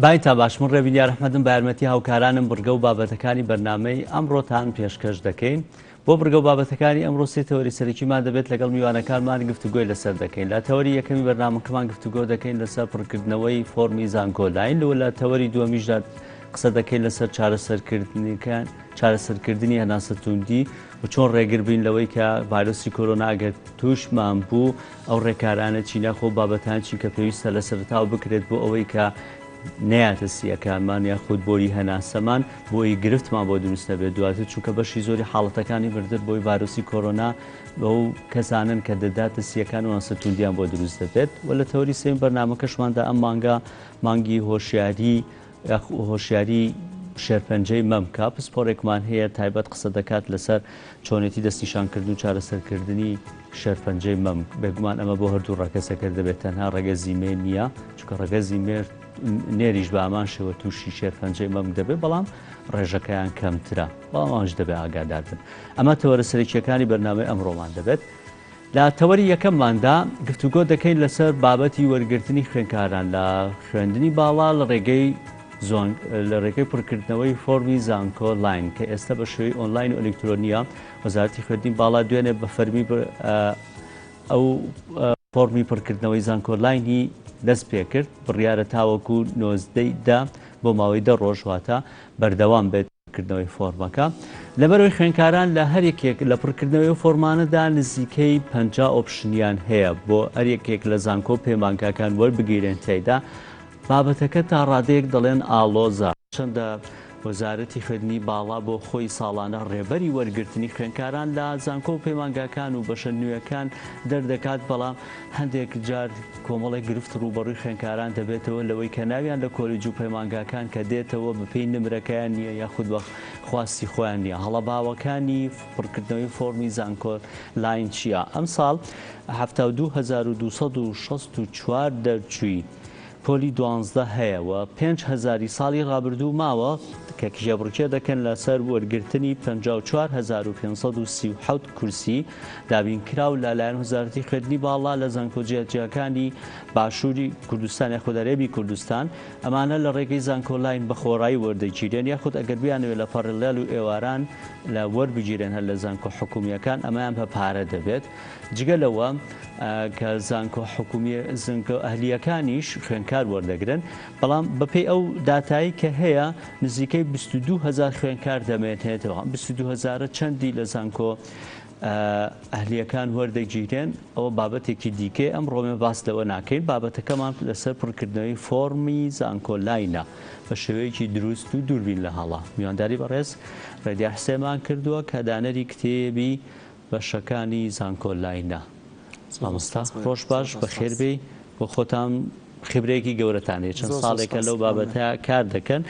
بایتان باش من ڕێبین یار ئەحمەدم بە یارمەتی هاوکارانم بڕگە و بابەتەکانی بەرنامەی ئەمڕۆتان پێشکەش دەکەین. بۆ بڕگە و بابەتەکانی ئەمڕۆ سێ تەوەری سەرەکیمان دەبێت لەگەڵ میوانەکانمان گفتوگۆی لەسەر دەکەین. لە تەوەری یەکەمی بەرنامەکەمان گفتوگۆ دەکەین لەسەر پڕکردنەوەی فۆرمی زانکۆلاین و لە تەوەری دووەمیشدا قسە دەکەین لەسەر چارەسەرکردنەکان چارەسەرکردنی هەناسەتوندی و چۆن ڕێگر بین لەوەی کە ڤایرۆسی کۆرۆنا ئەگەر تووشمان بوو ئەو ڕێکارانە چین یاخۆ بابەتان چین کە پێویستە لە سەرەتاوە بکرێت بۆ ئەوەی کە نەیاتە سییەکانمان یاخود بۆری هەناسەمان بۆی گرفتمان بۆ دروست نەبێت دواتر، چونکە بەشی زۆری حاڵەتەکانی مردن بۆی ڤایرۆسی کۆرۆنا بەو کەسانن کە دەداتە سییەکان و هەناسە توندیان بۆ دروست دەبێت. و لە تەوەری سێیەم بەرنامەکەشماندا ئەم مانگە مانگی هۆشیاری هۆشیاری شێرپەنجەی مەمکە، پسپۆرێکمان هەیە تایبەت قسە دەکات لەسەر چۆنێتی دەستنیشانکردن و چارەسەرکردنی شێرپەنجەی مەمک. بێگومان ئەمە بۆ هەردوو ڕەگەزەکە دەبێت، تەنها ڕەگەزی مێ نییە، چونکە ڕەگەزی مێ نێریش بە هەمان شێوە تووشی شێرپەنجەی مەمک دەبێت، بەڵام ڕێژەکەیان کەمترە، بەڵام ئەوانیش دەبێت ئاگادار بن. ئەمە تەوەرە سەرەکییەکانی بەرنامەی ئەمڕۆمان دەبێت. لە تەوەری یەکەمماندا گفتوگۆ دەکەین لەسەر بابەتی وەرگرتنی خوێندکاران لە خوێندنی باڵا لە ڕێگەی لە ڕێگەی پڕکردنەوەی فۆرمی زانکۆ لاین کە ئێستا بە شێوەی ئۆنلاین و ئەلکترۆنیە. وەزارەتی خوێندنی باڵا دوێنێ بە فەرمی ئەو فۆرمی پڕکردنەوەی زانکۆ لاینی دەست پێکرد، بڕیارە تاوەکو 19 دە بۆ ماوەی 10 ڕۆژ واتە بەردەوام بێت. پڕکردنەوەی فۆرمەکە. لەبەرئەوەی خوێندکاران لە هەر یەکێک لە پڕکردنەوەی ئەو فۆرمانەدا نزیکەی 50 option یان هەیە بۆ هەر یەکێک لە زانکۆ و پەیمانگاکان وەربگیرێن تیایدا، بابەتەکە تا ڕادەیەک دەڵێن ئاڵۆزە. چەندە وەزارەتی خوێندنی باڵا بۆ خۆی ساڵانە ڕێبەری وەرگرتنی خوێندکاران لە زانکۆ و پەیمانگاکان و بەشە نوێکان دەردەکات، بەڵام هەندێک جار کۆمەڵێک گرفت ڕووبەڕووی خوێندکاران دەبێتەوە لەوەی کە ناویان لە کۆلیج و پەیمانگاکان کە دێتەوە بەپێی نمرەکەیان نییە یاخود بە خواستی خۆیان نییە. هەڵە باوەکانی پڕکردنەوەی فۆرمی زانکۆ لاین چییە؟ ئەمساڵ 72264 دەرچووی پۆلی دوانزدە هەیە و پێنج هەزاری ساڵی ڕابردوو ماوە کە کێبڕکێ دەکەن لەسەر وەرگرتنی 54537 کورسی دابینکراو لە لایەن وەزارەتی خوێندنی باڵا لە زانکۆ جیاجیاکانی باشووری کوردستان یاخود هەرێمی کوردستان. ئەمانە لە ڕێگەی زانکۆلاین بە خۆڕایی وەردەگیرێن یاخود ئەگەر بیانەوێت لە parallel و ئێواران لە وەربگیرێن هەر لە زانکۆ حکومییەکان ئەمەیان بە پارە دەبێت. جگە لەوە کە زانکۆ حکومی زانکۆ ئەهلییەکانیش خوێندکار وەردەگرن، بەڵام بەپێی ئەو داتایەی کە هەیە نزیکەی 22 هەزار خوێندکار دەمێنێتەوە. ئەم 22 هەزارە چەندی لە زانکۆ ئەهلییەکان وەردەگیرێن ئەوە بابەتێکی دیکەیە، ئەمڕۆ ئێمە باس لەوە ناکەین. بابەتەکەمان لەسەر پڕکردنەوەی فۆڕمی زانکۆلاینە بە شێوەیەکی دروست و دووربین لە هەڵە. میوانداری بەڕێز ڕێدیار حسێنمان کردووە کە دانەری کتێبی بەشەکانی زانکۆلاینە. مامۆستا ڕۆژ باش، بەخێر بێی. بۆ خۆتان خبرەیەکی گەورەتان هەیە، چەند ساڵێکە لەو بابەتە کار دەکەن.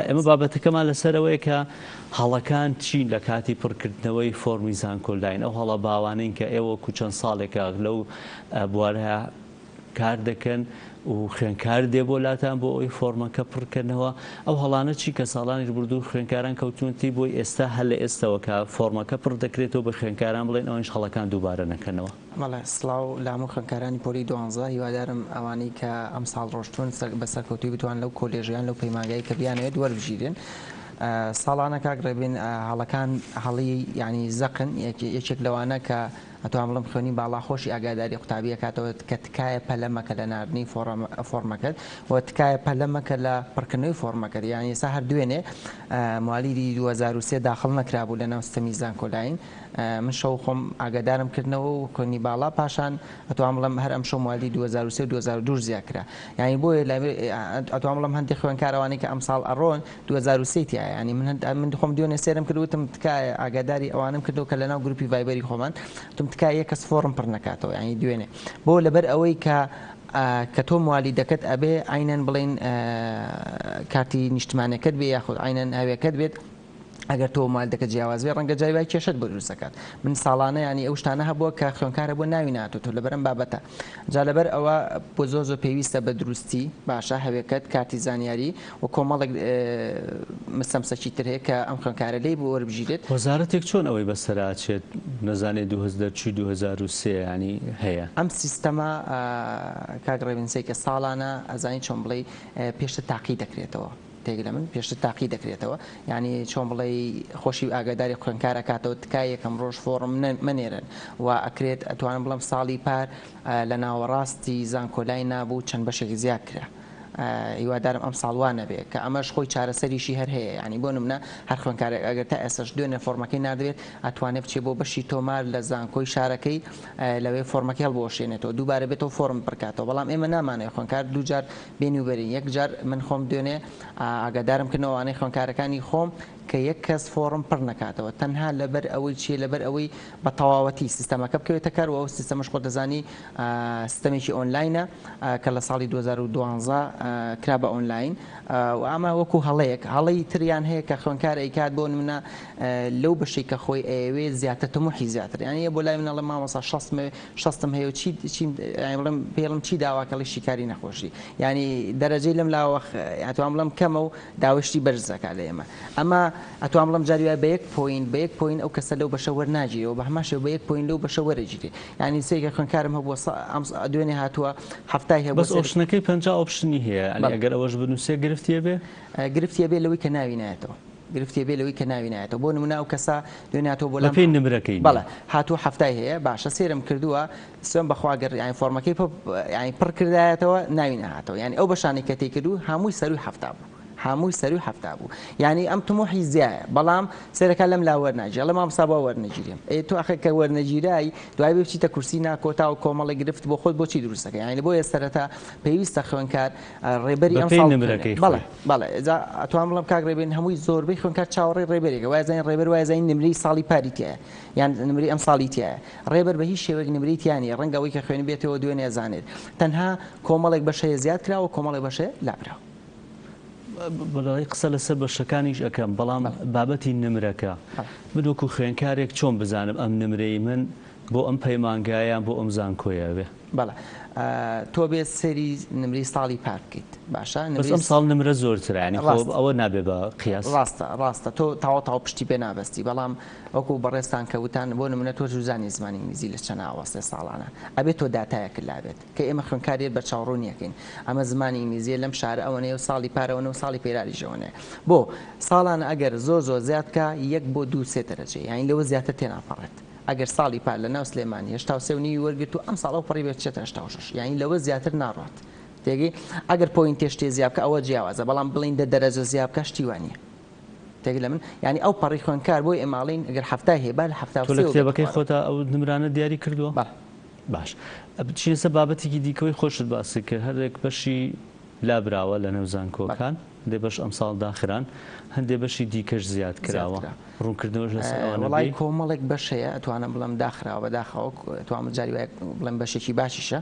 ئێمە بابەتەکەمان لەسەرەوەیە کە هەڵەکان چین لە کاتی پڕکردنەوەی فۆرمی زانکۆلاین، ئەو هەڵە باوانەین کە ئێوە وەکو چەند ساڵێکە لەو بوارە کار دەکەن و خوێندکار دێ بۆ لاتان بۆ ئەوەی فۆرمەکە پڕکەنەوە، ئەو هەڵانە چی کە ساڵانی ڕابردوو خوێندکاران کەوتوونەتی بۆی ئێستا هەر لە ئێستەوە کە فۆرمەکە پڕ دەکرێتەوە بە خوێندکاران بڵێن ئەوانیش هەڵەکان دووبارە نەکەنەوە. بەڵێ سڵاو لە هەموو خوێندکارانی پۆلی دوانزە، هیوادارم ئەوانەی کە ئەمساڵ ڕۆشتوون بە سەرکەوتووی بتوان لەو کۆلێژە یان لەو پەیمانگایەی کە بیانەوێت وەربگیرێن. ساڵانە کاک ڕێبین هەڵەکان هەڵی یانی زەقن، یەکێک لەوانە کە ئەتوانم بڵێم خوێنی باڵا خۆشی ئاگاداری قوتابی ئەکاتەوە کە تکایە پەلە مەکە لە ناردنی فۆڕمەکەت و تکایە پەلە مەکە لە پڕکردنەوەی فۆڕمەکەت یان ئێستا هەر دوێنێ موالیدی 2003 داخڵ نەکرابوو لە ناو ستەمی زانکۆلاین من شەو خۆم ئاگادارم کردنەوە و خوێنی باڵا پاشان ئەتوانم بڵێم هەر ئەمشەو موالیدی 2003 و 2002 زیاد کرا یانی بۆیە ئەتوانم بڵێم هەندێک خوێندکار ئەوانەی کە ئەمساڵ ئەڕۆن 2003 تیایە یانی من من خۆم دوێنێ سێرم کرد وتم تکایە ئاگاداری ئەوانم کردەوە کە لەناو گروپی ڤایبەری خۆمان وتم تکایە یەک کەس فۆڕم پڕ نەکاتەوە یانی دوێنێ بۆ لەبەر ئەوەی کە کە تۆ موالیدەکەت ئەبێ عەینەن بڵێین کارتی نیشتمانەکەت بێ یاخود عەینەن هەوێکەت بێت. ئەگەر تۆ مادەکە جیاواز بێ ڕەنگە جاری وای کێشەت بۆ دروست دەکات من ساڵانە ینی ئەو شتانە هەبووە کە خوێنکار هەبووە ناوی ناتۆتەوە لەبەر ئەم بابەتە جا لەبەر ئەوە بۆ زۆر زۆر پێویستە بە دروستی باشە هەوێکەت کارتی زانیاری و کۆمەڵێک مسەمسەکی تر هەیە کە ئەم خوێنکارە لێی بۆ وەربگیرێت. وەزارەتێک چۆن ئەوەی بەسەرا ئەچێت نەزانێ دوو دەرچووی 2003 ینی هەیە؟ ئەم سیستەمە کاک ڕێبین سەیکە ساڵانە ئەزانی چۆن بڵێی پێشتر تاقی دەکرێتەوە تێک لە من پێشتر تاقی دەکرێتەوە یانی چۆن بڵێی خۆشی ئاگاداری خوێندکار ئەکاتەوە تکایە یەکەم ڕۆژ فۆڕم مەنێرن و ئەکرێت ئەتوانم بڵێم ساڵی پار لە ناوەڕاستی زانکۆلای نابوو چەند بەشێک زیاد کرا هیوادارم ئەم ساڵ وا نەبێ کە ئەمەش خۆی چارەسەریشی هەر هەیە یانی بۆ نمونە هەر خوێندکارێک ئەگەر تا ئێستاش دوێنێ فۆڕمەکەی ناردبێت ئەتوانێ بچێ بۆ بەشی تۆمار لە زانکۆی شارەکەی لەوێ فۆڕمەکەی هەڵبوەشێنێتەوە دووبارە بێتەوە فۆڕم پڕکاتەوە بەڵام ئێمە نامانەوێ خوێندکار دووجار بێنی و بەرین یەک جار من خۆم دوێنێ ئاگادارم کردنەوە ئەوانەی خوێندکارەکانی خۆم کە یەک کەس فۆڕم پڕ نەکاتەوە تەنها لەبەر ئەوەی چیە لەبەر ئەوەی بە تەواوەتی سیستەمەکە بکەوێتە کار و ئەو سیستەمەش خۆت دەزانی سیستەمێکی ئۆنلاینە کە لە ساڵی 2012 کرا بە ئۆنلاین و ئەمە وەکو هەڵەیەک هەڵەی تریان هەیە کە خوێندکار ئەیکات بۆ نمونە لەو بەشەی کە خۆی ئەیەوێت زیاتر تموحی زیاتر یانی بۆ لای من ئەڵێ مامۆستا شەستمەوێ شەستم هەیە و چی چیم یانی بڵێم پێڵم چی داواکەڵی شیکاری نەخۆشی یانی دەرەجەی لەم لاوە ئەتوان بڵێم کەمە و داوای شتی بەرز دەکات لە ئێمە ئەمە ئەتوان بڵێم جاری وایە بە یەک point بە یەک point ئەو کەسە لەو بەشە وەرناگیرێ و بە هەمان شێوە بە یەک point لەو بەشە وەرەگیرێ یانی سەیرکە خوێندکارم هەبووە دوێنێ هاتووە حەفتای هەبووە بەس option ەکەی 50 option ی هەیە یانی ئەگەر ئەوەش بنووسێ گرفتی ئەبێ؟ گرفتی ئەبێ لەوەی کە ناوی نایەتەوە. گرفتی بێ لەوەی کە ناوی نایەتەوە بۆ نمونە ئەو کەسە دوێنێ هاتووە بۆ لام بەپێی نمرەکەی نیە. بەڵێ هاتووە حەفتای هەیە باشە سەیرم کردووە سوێن بەخوا گەر یانی فۆرمەکەی پڕ یانی پڕ کردایەتەوە ناوی نەهاتەوە یانی ئەو بەشانەی کە تێی کردوو هەمووی سەرووی حەفتا بوو هەمووی سەرووی حەفتا بوو یانی ئەم تموحی زیایە بەڵام سەیرەکە لەم لا وەرناگیرێ ئەڵێ مامۆستا بۆ وەرنەگیرێم ئێ تۆ ئەخر کە وەرنەگیرای دوای بێ بچیتە کورسی ناکۆتا و کۆمەڵێک گرفت بۆ خۆت بۆچی دروست دەکەی یانی بۆیە سەرەتا پێویستە خوێندکار ڕێبەری بەپێی ئەمساڵ نمرەکەی بەڵێ خۆی. بەڵێ جا ئەتوانم بڵێم کاک ڕێبین هەمووی زۆربەی خوێندکار چاوەڕێی ڕێبەرێکە وایە زانین ڕێبەر وایە زانین نمرەی ساڵی پاری تیایە یان نمرەی ئەم ساڵی تیایە ڕێبەر بە هیچ شێوەیەک نمرەی تیا نییە ڕەنگە ئەوەی کە خوێنبێتەوە دوێنێ ئەزانێت تەنها کۆمەڵێک بەش هەیە زیاد کراوە کۆمەڵێک بەش هەیە لابراوە. بەڵێ قسە لەسەر بەشەکانیش ئەکەم بەڵام بابەتی نمرەکە من وەکو خوێندکارێک چۆن بزانم ئەم نمرەی من بۆ ئەم پەیمانگایە یان بۆ ئەم زانکۆیە بێ؟ بەڵێ تۆ بێ سەیری نمرەی ساڵی پار بکەیت باشە بەس نمرەی ئەم ساڵ نمرە زۆرترە یانی خۆ ڕاستە ئەوە نابێ بە قیاس. ڕاستە ڕاستە تۆ تاوە تاو پشتی پێ نابەستی بەڵام وەکو بەڕێزتان کە وتان بۆ نمونە تۆ زوزانی زمانی ئینگلیزی لە چەند ئاوەستێ ساڵانە ئەبێ تۆ داتایەکت لابێت کە ئێمە خوێندکار یەت بەرچاو ڕوونی ئەکەین ئەمە زمانی ئینگلیزیە لەم شارە ئەوەنەیە و ساڵی پار ئەوەنە و ساڵی پێراریش ئەوەنەیە بۆ ساڵانە ئەگەر زۆر زۆر زیاد بکا یەک بۆ دوو سێ دەرەجەیە یانی لەوە زیاتر تێناپەڕێت. ئەگەر ساڵی پار لە ناو سلێمانی 83 و نیوی وەرگرت و ئەمساڵ ئەو پەڕی بێت بچێتە 86 یانی لەوە زیاتر ناڕوات تێگەی ئەگەر point ێ شتێ زیا بکە ئەوە جیاوازە بەڵام بڵین دە دەرەجە زیا بکە شتی وا نییە تێگەی لە من یانی ئەو پەڕی خوێندکار بۆی ئێماڵین ئەگەر حەفتای هەیە با لە حەفتا و تۆ لە سێ کتێبەکەی خۆتا ئەو نمرانە دیاری کردووە؟ بەڵێ. باش بچینە سەر بابەتێکی دیکەوەی خۆشت باست کرد هەرێک بەشی لابراوە لەنێو زانکۆکان، هەندێ بەش ئەمساڵ داخران، هەندێ بەشی دیکەش زیاد کراوە، ڕوونکردنەوەش لەسەر ئەوانە وەڵای بدەی؟ کۆمەڵێک بەش هەیە ئەتوانم بڵێم داخراوە بەداخەوە ئەتوانم جاری وایە بڵێم بەشێکی باشیشە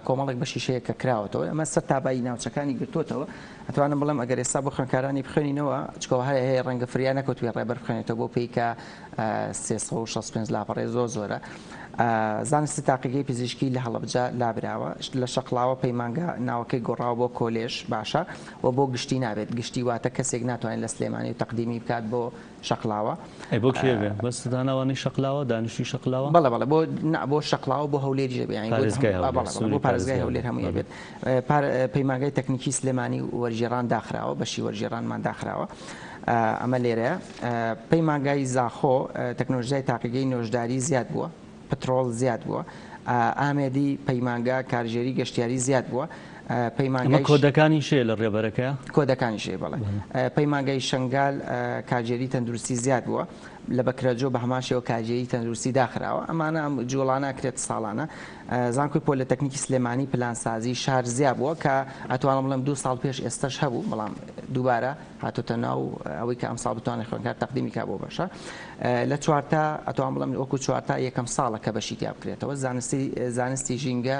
کۆمەڵێک بەشیش هەیە کە کراوەتەوە ئەمە سەر تابایی ناوچەکانی گرتووەتەوە ئەتوانم بڵێم ئەگەر ئێستا بۆ خوێندکارانی بخوێنینەوە چکەوە هەیە هەیە ڕەنگە فریا نەکەوتبێ ڕێبەر بخوێنێتەوە بۆ پێی کە 365 لاپەڕەی زۆر زۆرە. زانستی تاقیگەی پزیشکی لە هەڵەبجە لابراوە، لە شەقڵاوە پەیمانگا ناوەکەی گۆڕاوە بۆ کۆلێژ باشە و بۆ گشتی نابێت، گشتی واتە کەسێک ناتوانێت لە سلێمانی و تەقدیمی بکات بۆ شەقڵاوە. ئەی بۆ کوێ بێ؟ بەس داناوانی شەقلاوە دانیشتوی شەقلاوە؟ بەڵێ بەڵێ بۆ نا بۆ شەقڵاوە بۆ هەولێریش ئەبێ یانی بۆ پارێزگای هەولێر بەڵێ بەڵێ بۆ سنووری پارێزگای پارێزگای هەولێر هەولێر هەمووی بەڵێ. ئەبێت. پەیمانگای تەکنیکی سلێمانی وەرگێڕان داخراوە بەشی وەرگێڕانمان داخراوە. ئەمە لێرەیە. پەیمانگای زاخۆ تەکنۆلۆژیای تاقیگەی نۆژداری زیاد بووە، پترۆڵ زیاد بووە، ئامێدی پەیمانگا کارگێری گەشتیاری زیاد بووە، ئەمە پەیمانگای. کۆدەکانیش هەیە لە ڕێبەرەکەیا؟ کۆدەکانیش هەیە بەڵێ. پەیمانگای شەنگال کارگێری تەندروستی زیاد بووە، لە بەکرەجۆ بە هەمان شێوە کارگێری تەندروستی داخراوە، ئەمانە ئەم جووڵانە ئەکرێت ساڵانە. زانکۆی پۆلەتەکنیکی سلێمانی پلانسازی شار زیا بووە کە ئەتوانم بڵێم دوو ساڵ پێش ئێستەش هەبوو بەڵام دووبارە هاتۆتە ناو ئەوەی کە ئەمساڵ بتوانێت خوێندکار تەقدیمی کا بۆ بەشە لە چوارتا ئەتوان بڵێم وەکو چوارتا یەکەم ساڵە کە بەشی تیا بکرێتەوە زانستی زانستی ژینگە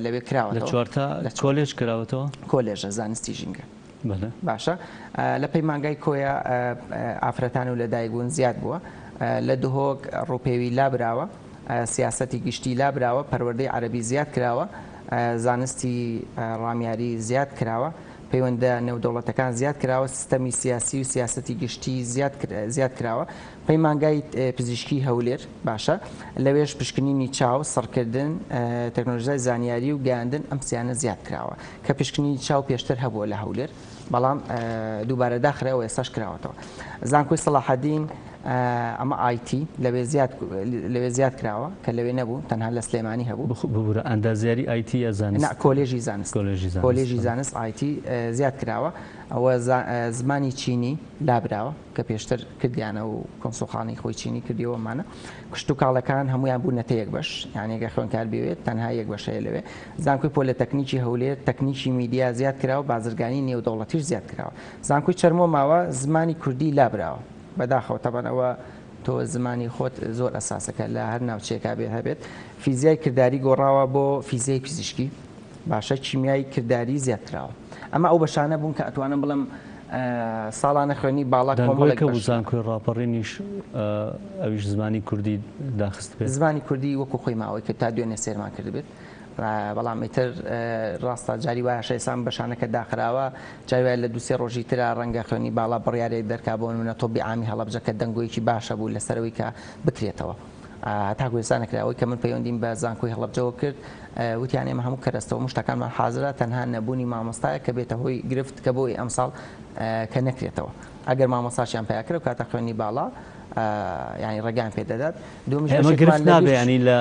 لەوێ لە کراوەتەوە چوارتا لە چوار کۆلێژ کراوەتەوە؟ کۆلێژە زانستی ژینگە. باشە لە پەیمانگای کۆیە ئافرەتان و لەدایکبوون زیاد بووە. لە دهۆک ڕووپێوی لابراوە، سیاسەتی گشتی لابراوە، پەروەردەی عەرەبی زیاد کراوە، زانستی ڕامیاری زیاد کراوە، پەیوەندە نێودەوڵەتەکان زیاد کراوە، سیستەمی سیاسی و سیاسەتی گشتی زیاد کراوە، پەیمانگای پزیشکی هەولێر باشە لەوێش پشکنینی چاو، سڕکردن، تەکنۆلۆژیای زانیاری و گەیاندن ئەم سیانە زیاد کراوە کە پشکنینی چاو پێشتر هەبووە لە هەولێر بەڵام دووبارە داخرا و ئێستاش کراوەتەوە. زانکۆی سەڵاحەدین ئەمە IT لەوێ زیاد لەوێ زیاد کراوە کە لەوێ نەبوو تەنها لە سلێمانی هەبوو. ببورە ئەندازیاری IT یا زانست؟ نا کۆلێژی زانست. کۆلێژی زانست. کۆلێژی زانست IT زیاد کراوە. ئەوە زمانی چینی لابراوە کە پێشتر کردیانە و کۆنسوڵخانەی خۆی چینی کردیەوە ئەمانە. کشتوکاڵەکان هەموویان بوونەتە یەک بەش یانی گەر خوێندکار بێوێت تەنها یەک بەش هەیە لەوێ. زانکۆی پۆلەتەکنیکی هەولێر تەکنیکی میدیا زیاد کراوە بازرگانی نێودەوڵەتیش زیاد کراوە. زانکۆی چەرمۆ ماوە زمانی کوردی لابراوە بەداخەوە تەبەن ئەوە تۆ زمانی خۆت زۆر ئەساسە کە لە هەر ناوچەیەکا بێ هەبێت فیزیای کرداری گۆڕاوە بۆ فیزیای پزیشکی باشە کیمیای کرداری زیاد کراوە ئەمە ئەو بەشانە بوون کە ئەتوانم بڵێم ساڵانە خوێنی باڵا کۆمەڵێک دەنگۆیەکە بوو زانکۆی ڕاپەڕینیش ئەویش زمانی کوردی داخست بێت. زمانی کوردی وەکو خۆی ماوەی کە تا دوێنێ سێرمان کردبێت بەڵام ئیتر ڕاستە جاری وایە شەیسان بەشانە کە داخراوە جاری وایە لە دوسێ ڕۆژی ترا ڕەنگە خوێنی باڵا بڕیارێک دەرکا بۆ نمونە تۆبی عامی هەڵەبجە کە دەنگۆیەکی باشە بوو لەسەرەوەی کە بکرێتەوە تاکو ئێستا نەکرا ئەوەی کە من پەیوەندیم بە زانکۆی هەڵەبجەوە کرد وتیان ئێمە هەموو کەرەستە و مشتەکانمان حازرە تەنها نەبوونی مامۆستایە کە بێتە هۆی گرفت کە بۆی ئەمساڵ کە نەکرێتەوە ئەگەر مامۆستاشیان پیا کرد کاتە خوێنی باڵا ینی ڕێگان پێ دەدات دومیش ئەمە گرفت نابێ ینی لە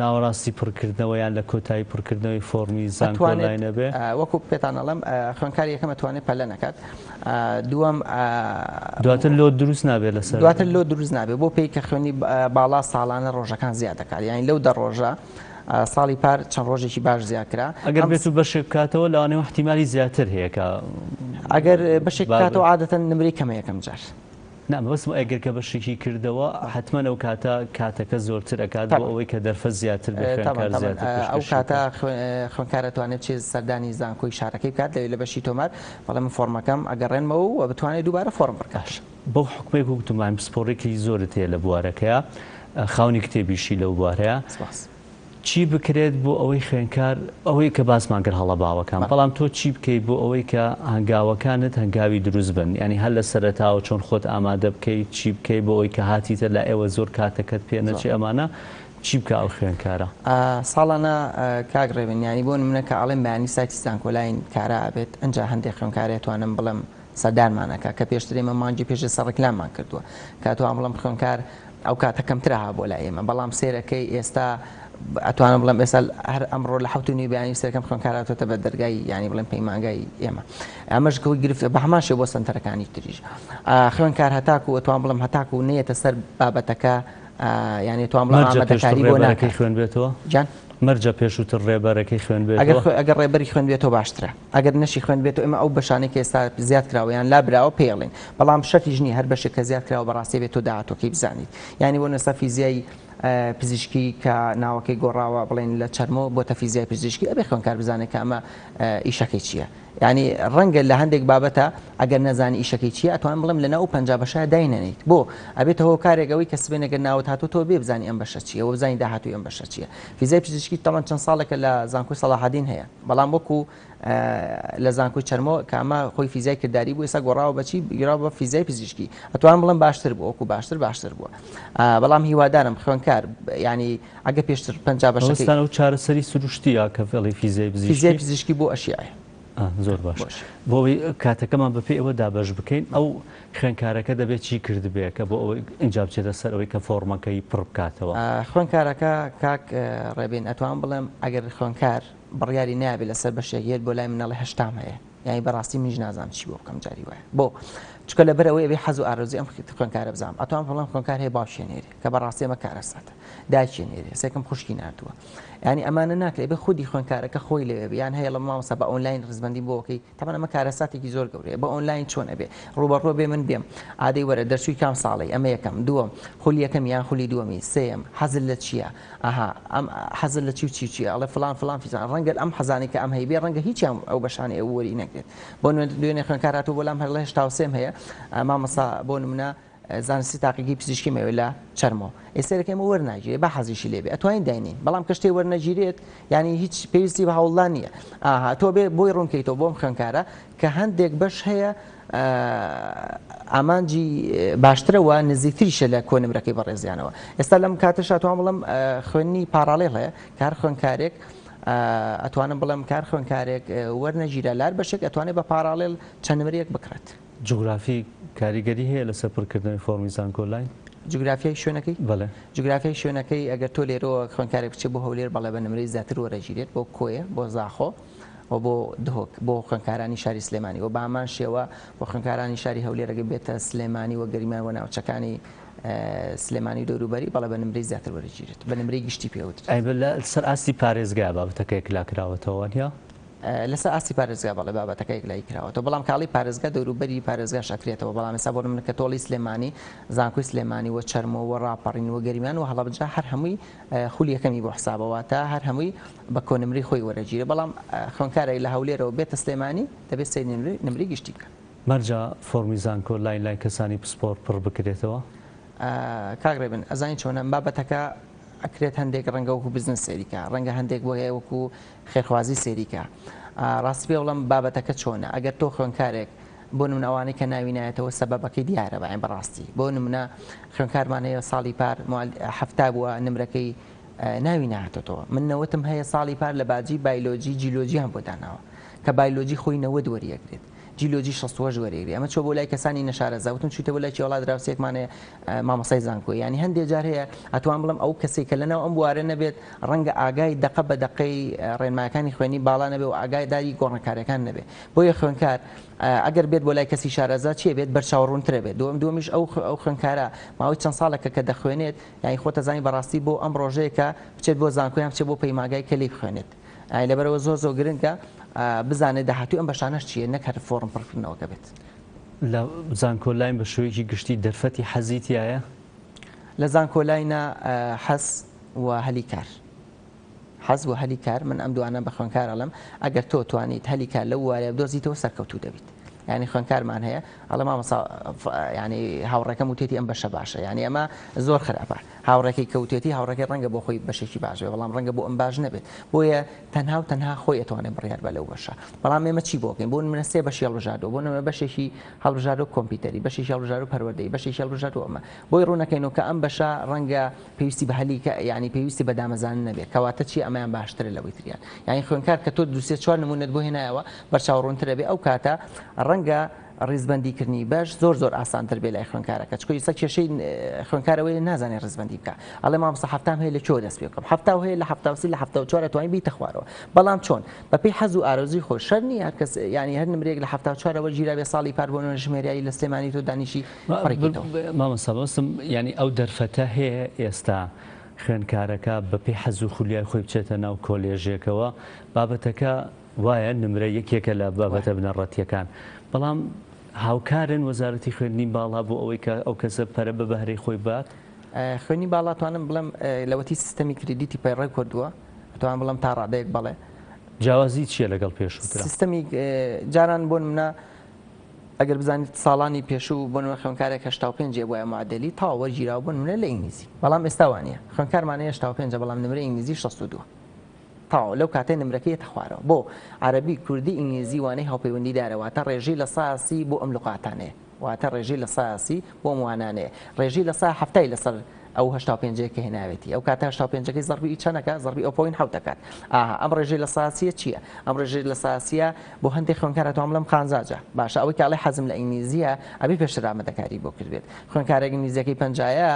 ناوەڕاستی پڕکردنەوە یان لە کۆتایی پڕکردنەوەی فۆڕمی زانکۆ نەبێ وەکو پێتان ئەڵێم خوێندکاری یەکەم ئەتوانێت پەلە نەکات دووەم دواتر load دروست نابێت لەسەر دواتر load دروست نابێت بۆ پێی کە خوێنی باڵا ساڵانە ڕۆژەکان زیاد دەکات یعنی لەو دە ڕۆژە ساڵی پار چەند ڕۆژێکی باش زیاد کرا ئەگەر بێت و بەشێک بکاتەوە لەوانەیە احتیمالی زیاتر هەیە کە ئەگەر بەشێک بکاتەوە عادەتەن نمرەی کەمە یەکەم جار. نا مەبەستم ئەگەر کە بەشێکی کردەوە حەتمەن ئەو کاتە کاتەکە زۆرتر ئەکات بۆ ئەوەی کە دەرفەت زیاتر بێ خوێندکار زیاتر ئەو کاتە خوێندکار ئەتوانێت بچێت سەردانی زانکۆی شارەکەی بکات لەوێ لە بەشی تۆمار بەڵێ من فۆڕمەکەم ئەگەڕێنمەوە و بتوانێت دووبارە فۆڕم پڕکات. بەو حوکمەی وتمان پسپۆڕێکی زۆرت هەیە لە بوارەکەیا خاوەنی کتێبیشی لەو بوارەیە. سپاس. چی بکرێت بۆ ئەوەی خوێندکار ئەوەی کە باسمان کرد هەڵە باوەکان بەڵام تۆ چی بکەیت بۆ ئەوەی کە هەنگاوەکانت هەنگاوی دروست بن یانی هەر لە سەرەتاوە چۆن خۆت ئامادە بکەیت چی بکەیت بۆ ئەوەی کە هاتیتە لای ئێوە زۆر کاتەکەت پێ نەچێ ئەمانە چی بکا ئەو خوێندکارە؟ ساڵانە کاک ڕێبین یانی بۆ نمونە کە ئەڵێم بەیانی سایتی زانکۆلاین کارا ئەبێت ئنجا هەندێک خوێندکار ئەتوانم بڵێم سەردانمان ئەکا کە پێشتر ئێمە مانگی پێش ئێستا ڕیکلاممان کردووە کە ئەتوانم بڵێم خوێندکار ئەو کاتە کەمترە ها بۆ لای ئێمە بەڵام سێرەکەی ئێستا ئەتوانم بڵێم ئێستا هەر ئەمڕۆ لە حوت و نیو بەیانی سەرکەم خوێندکار هاتۆتە بە دەرگای یانی بڵێم پەیمانگای ئێمە ئەمەش کەوی گرفت بە هەمان شێوە بۆ سەنتەرەکانی تریش خوێندکار هەتاکو ئەتوان بڵێم هەتاکو نەیەتە سەر بابەتەکە یانی توان بڵێم ئامادەکاری بۆ ناکات خوێندبێتەوە جان مەرجە پێشووتر ڕێبەرەکەی خوێندبێتەوە ئەگەر ڕێبەری خوێندبێتەوە باشترە ئەگەر نەشی خوێندبێتەوە ئێمە ئەو بەشانەی کە ئێستا زیاد کراوە یان لابراوە پێی ئەڵێین بەڵام شەرتیش نییە هەر بەشێک کە زیاد کراوە بەڕاستی ئەبێت تۆ داهاتووەکەی بزانیت یانی بۆ نمونە فیزیای پزیشکی کە ناوەکەی گۆڕاوە بڵێن لە چەرمۆ بۆتە فیزیای پزیشکی ئەبێ خوێندکار بزانێت کە ئەمە ئیشەکەی چییە یانی ڕەنگە لە هەندێک بابەتە ئەگەر نەزانی ئیشەکەی چییە ئەتوانم بڵێم لەناو ئەو 50 بەشە داینەنێیت بۆ ئەبێتە هۆکارێک ئەوەی کە سبەینێ گەر ناوت هاتوو تۆ بێ بزانی ئەم بەشە چییە و بزانی داهاتووی ئەم بەشە چییە فیزیای پزیشکی تەمەن چەند ساڵێکە لە زانکۆی سەڵاحەدین هەیە بەڵام وەکو لە زانکۆی چەرمۆ کە ئەمە خۆی فیزیای کرداری بوو ئێستا گۆڕاوە بەچی گیراوە بە فیزیای پزیشکی ئەتوانم بڵێم باشتر بوو وەکو باشتر باشتر بووە بەڵام هیوادارم خوێندکار ینی ئەگە پێشتر پەنجا بەشەکەی ئەو چارەسەری سروشتیە کە فێڵی فیزیای پزیشکی فیزیای پزیشکی بۆ ئەشیعە زۆر باش بۆ ئەوەی کاتەکەمان بەپێی ئەوە دابەش بکەین ئەو خوێندکارەکە دەبێت چی کردبێ کە بۆ ئەوەی ئینجا بچێتە سەر ئەوەی کە فۆڕمەکەی پڕ بکاتەوە؟ خوێندکارەکە کاک ڕێبین ئەتوانم بڵێم ئەگەر خوێندکار بڕیاری نابێ لەسەر بەشێک یەت بۆ لای من ئەڵێ هەشتام هەیە یانی بەڕاستی منیش نازانم چی بۆ بکەم جاری وایە بۆ چونکە لەبەر ئەوەی ئەبێ حەز و ئارەزووی ئەم خوێندکارە بزانم ئەتوانم بڵێم خوێندکار هەیە باوکیان نێرێ کە بەڕاستی ئەمە کارەساتە دایکیان نێرێ سێکم خوشکی ناردووە یانی ئەمانە ناکرێ ئەبێ خودی خوێندکارەکە خۆی لەوێ بێ یان هەیە ڵە مامۆستا بە ئۆنلاین ڕیزبەندی بۆ ئەکەی تەبعەن ئەمە کارەساتێکی زۆر گەورەیە بە ئۆنلاین چۆن ئەبێ ڕووبەڕوو بێ من بێم ئادەی وەرە دەرچووی کام ساڵی ئەمە یەکەم دووەم خولی یەکەم یان خولی دووەمی سێیەم حەزت لە چییە ئەها ئەم حەزت لە چی و چی و چییە ئەڵێ فڵان فڵان فیسان ڕەنگە ئەم حەزانەی کە ئەم هەیبێ ڕەنگە هیچیان ئەو بەشانەی ئەو وەری نەگرێ. وەرەگرێت. بۆ نمونە دوێنێ خوێندکار هاتووە بۆ لام هەر ئەڵێ 83م هەیە مامۆستا بۆ نمونە زانستی تاقیگەی پزیشکیم ئەوێ لە چەرمۆ ئێ سەیرەکە ئێمە وەرناگیرێ با حەزیشی لێ بێ ئەتوانین داینێین بەڵام کە شتێ وەرنەگیرێت یانی هیچ پێویستی بە هەوڵدان نییە ئاها تۆ بێ بۆی ڕوونکەیتەوە بۆم خوێندکارە کە هەندێک بەش هەیە ئامانجی باشترە و نزیکتریشە لە کۆنمرەکەی بەڕێزیانەوە ئێستا لەم کاتەشا توان بڵم خوێندنی parallel هەیە کار خوێندکارێک ئەتوانم بڵێم کار خوێندکارێک وەرنەگیرا لار بەشێک ئەتوانێت بە parallel چەند نمرەیەک بکڕێت. جوگرافی کاریگەری هەیە لەسەر پڕکردنەوەی فۆڕمی زانکۆلاین؟ جوگرافیای شوێنەکەی؟ بەڵێ. جوگرافیای شوێنەکەی ئەگەر تۆ لێرەوە خوێندکارێک بچێت بۆ هەولێر بەڵێ بە نمرەی زیاتر وەرەگیرێت بۆ کۆیە بۆ زاخۆ و بۆ دهۆک بۆ خوێندکارانی شاری سلێمانی و بە هەمان شێوە بۆ خوێندکارانی شاری هەولێر ئەگەر بێتە سلێمانی و گەرمیان و ناوچەکانی سلێمانی و دەوروبەری بەڵێ بە نمرەی زیاتر وەرەگیرێت بە نمرەی گشتی پێ وترێت. ئەی لەسەر ئاستی پارێزگا بابەتەکە یەکلا کراوەتەوە وانیە؟ لەسەر ئاستی پارێزگا بەڵێ بابەتەکە یەکلایی کراوەتەوە، بەڵام کاڵی پارێزگا دەوروبەری پارێزگاش ئەکرێتەوە، بەڵام ئێستا بۆ نمونە کە تۆڵی سلێمانی، زانکۆی سلێمانی و چەرمۆ و ڕاپەڕین و گەرمیان و هەڵەبجە هەر هەمووی خولی یەکەمی بۆ حسابە واتە هەر هەمووی بە کۆنمرەی خۆی وەرەگیرێ، بەڵام خوێندکارێک لە هەولێرەوە بێتە سلێمانی دەبێت سەیری نمرەی گشتی بکا. مەرجە فۆڕمی زانکۆ لاین لای کەسانی پسپۆڕ پڕ بکرێتەوە؟ کاک ڕێبن ئەزانی چۆنە بابەتەکە ئەکرێت هەندێک ڕەنگە وەکو بزنس سەیری کا ڕەنگە هەندێک بۆ هەیە وەکو خێرخوازی سەیری کە. ڕاستی پێ بڵێم بابەتەکە چۆنە ئەگەر تۆ خوێندکارێک بۆ نمونە ئەوانەی کە ناوی نایەتەوە سەبەبەکەی دیارە بەعین بەڕاستی بۆ نمونە خوێندکارمان هەیە ساڵی پار 70 بووە نمرەکەی ناوی نهاتۆتەوە من نەوەتم هەیە ساڵی پار لە باجی بایلۆجی جیلۆجیان بۆ داناوە کە بایلۆجی خۆی 90 وەریەگرێت جیلۆجی 68 وەریگرێ ئەمە چۆ بۆ لای کەسانی نەشارەزا وتم چوویتە بۆ لای کێوەڵا دراوسێکمان هەیە مامۆستای زانکۆی یانی هەندێ جار هەیە ئەتوان بڵێم ئەو کەسێک کە لەناو ئەم بوارە نەبێت ڕەنگە ئاگای دەقە بە دەقەی ڕێنمایەکانی خوێنی باڵا نەبێ و ئاگای داری گۆڕانکاریەکان نەبێ بۆیە خوێنکار ئەگەر بێت بۆ لای کەسی شارەزا چیە بێت بەرچاو ڕوونترە بێت دووەم دووەمیش ئەو ئەو خوێنکارە ماوەی چەند ساڵێکە کە دەخوێنێت یانی خۆتە زانی بەڕاستی بۆ ئەم ڕۆژەیە کە بچێت بۆ زانکۆ یان بچێت بۆ پەیماگای کە لێی بخوێنێت ئای لەبەرەوە زۆر زۆر گرنگە بزانێت داهاتووی ئەم بەشانەش چییە نەک هەر فۆڕم پڕکردنەوەکە بێت. لە زانکۆلاین بە شێوەیەکی گشتی دەرفەتی حەزی تیایە؟ لە زانکۆلاینە حەز و هەلی کار. حەز و هەلی کار من ئەم دوانە بە خوێندکار ئەڵێم ئەگەر تۆ توانیت هەلی کار لەو وارەیە بدۆزیتەوە سەرکەوتوو دەبیت. یانی خوێندکارمان هەیە ئەڵێ مامۆستا یانی هاوڕێکەم وتێتی ئەم بەشە باشە یانی ئەمە زۆر خراپە هاوڕێکەی کە وتێتی هاوڕێکەی ڕەنگە بۆ خۆی بەشێکی باش بێ بەڵام ڕەنگە بۆ ئەم باش نەبێت بۆیە تەنها و تەنها خۆی ئەتوانێت بڕیار بە لەو بەشە بەڵام ئێمە چی بۆ بکەین بۆ نمونە سێ بەشی هەڵبژاردووە بۆ نمونە بەشێکی هەڵبژاردووە کۆمپیوتەری بەشێکی هەڵبژاردووە پەروەردەیی بەشێکی هەڵبژاردووە ئەمە بۆی ڕوونەکەینەوە کە ئەم بەشە ڕەنگە پێویستی بە هەلی کە یانی پێویستی بە دامەزاندن نەبێت کەواتە چی ئەمەیان باشترە لەوەی تریان یانی خوێندکار کە تۆ دوو سێ چوار نمونەت بۆ هێنایەوە بەرچاو ڕوونترە بێ ئەو کاتە ڕەنگە ڕیزبەندی کردنی بەش زۆر زۆر ئاسانتر بێ لای خوێندکارەکە چکۆ ئیستا کێشەی خوێندکارەوەی نازانێت ڕیزبەندی بکە ئەڵێ مامۆستا حەفتام هەیە لە کوێوە دەست پێ بکەم حەفتا و هەیە لە 73 لە 74 ئەتوانی بیتە خوارەوە بەڵام چۆن بەپێی حەز و ئارەزووی خۆی شەر نییە هەر کەس یانی هەر نمرەیەک لە 74ەوە گیرا بێ ساڵی پار بۆ نمونە ژمێریاری لە سلێمانی تۆ دانیشی پڕیکەیتەوە. مامۆستا مەبەستم یانی ئەو دەرفەتە هەیە ئێستا خوێندکارەکە بەپێی حەز و خولیای خۆی بچێتە ناو کۆلێژێکەوە بابەتەکە وایە نمرە یەکێکە لە بابەتە بنەڕەتییەکان، بەڵام هاوکارن وەزارەتی خوێندنی باڵا بۆ ئەوەی کە ئەو کەسە پەرە بە بەهرەی خۆی بات؟ خوێندنی باڵا توانم بڵێم لەوەتی سیستەمی credit ی پەیڕەو کردووە ئەتوانم بڵێم تا ڕادەیەک بەڵێ. جیاوازی چییە لەگەڵ پێشووترا؟ سیستەمی جاران بۆ نمونە ئەگەر بزانیت ساڵانی پێشوو بۆ نمونە خوێندکارێک 85 ێ بوایە معدلی تەواو وەرگیراوە بۆ نمونە لە ئینگلیزی بەڵام ئێستا وانییە خوێندکارمان هەیە 85 بەڵام نمرەی ئینگلیزی 62 تەواو لەو کاتەی نمرەکەی یەتە خوارەوە بۆ عەرەبی کوردی ئینگلیزی وانەی هاوپەیوەندی دارە واتە ڕێژەی لە سا سی بۆ ئەم لوقاتانەیە واتە ڕێژەی لە سا سی بۆ ئەم وانانەیە ڕێژەی لە سا حەفتای لەسەر ئەو 85 کە هێناوێتی ئەو کاتە 85ەکەی زەربی چەنەکە زەربی ئەو point حەوت دەکات ئاها ئەم ڕێژەی لە سا سیە چییە ئەم ڕێژەی لە سا سیە بۆ هەندێک خوێندکار ئەتوانم بڵێم قانزاجە باشە ئەوەی کە ئەڵێ حەزم لە ئینگلیزیە ئەبێ پێشتر ئامادەکاری بۆ کردبێت خوێندکارێک ئینگلیزیەکەی پەنجایە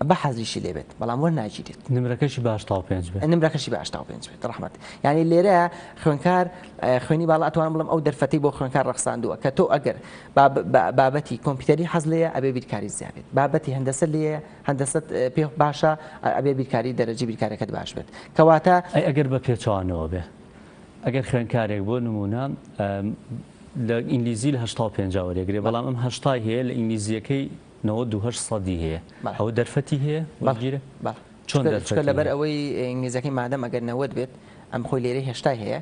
با حەزیشی لێ بێت بەڵام وەرناگیرێت. نمرەکەشی با 85 بێت. نمرەکەشی با 85 بێت ڕەحمەت. یانی لێرە خوێندکار خوێنی باڵا ئەتوانم بڵێم ئەو دەرفەتەی بۆ خوێندکار ڕەخساندووە کە تۆ ئەگەر بابەتی کۆمپیوتەری حەز لێیە ئەبێ بیرکاری زیاد بێت بابەتی هەندەسە لێیە هەندەسەت پێ باشە ئەبێ بیرکاری دەرەجەی بیرکارەکەت باش بێت کەواتە ئەی ئەگەر بە پێچەوانەوە بێ ئەگەر خوێندکارێک بۆ نمونە لە ئینگلیزی لە 85 وەرێگرێ بەڵام ئەم هەشتای هەیە لە ئینگلیزیەکەی 98 سەدی هەیە ئەوە دەرفەتی هەیە وەرگیرێ؟ بەڵێ چۆن دەرفەتی چونکە لەبەر ئەوەی ئینگلیزەکەی مادەم ئەگەر 90 بێت. ئەم خۆی لێرەی هەشتای هەیە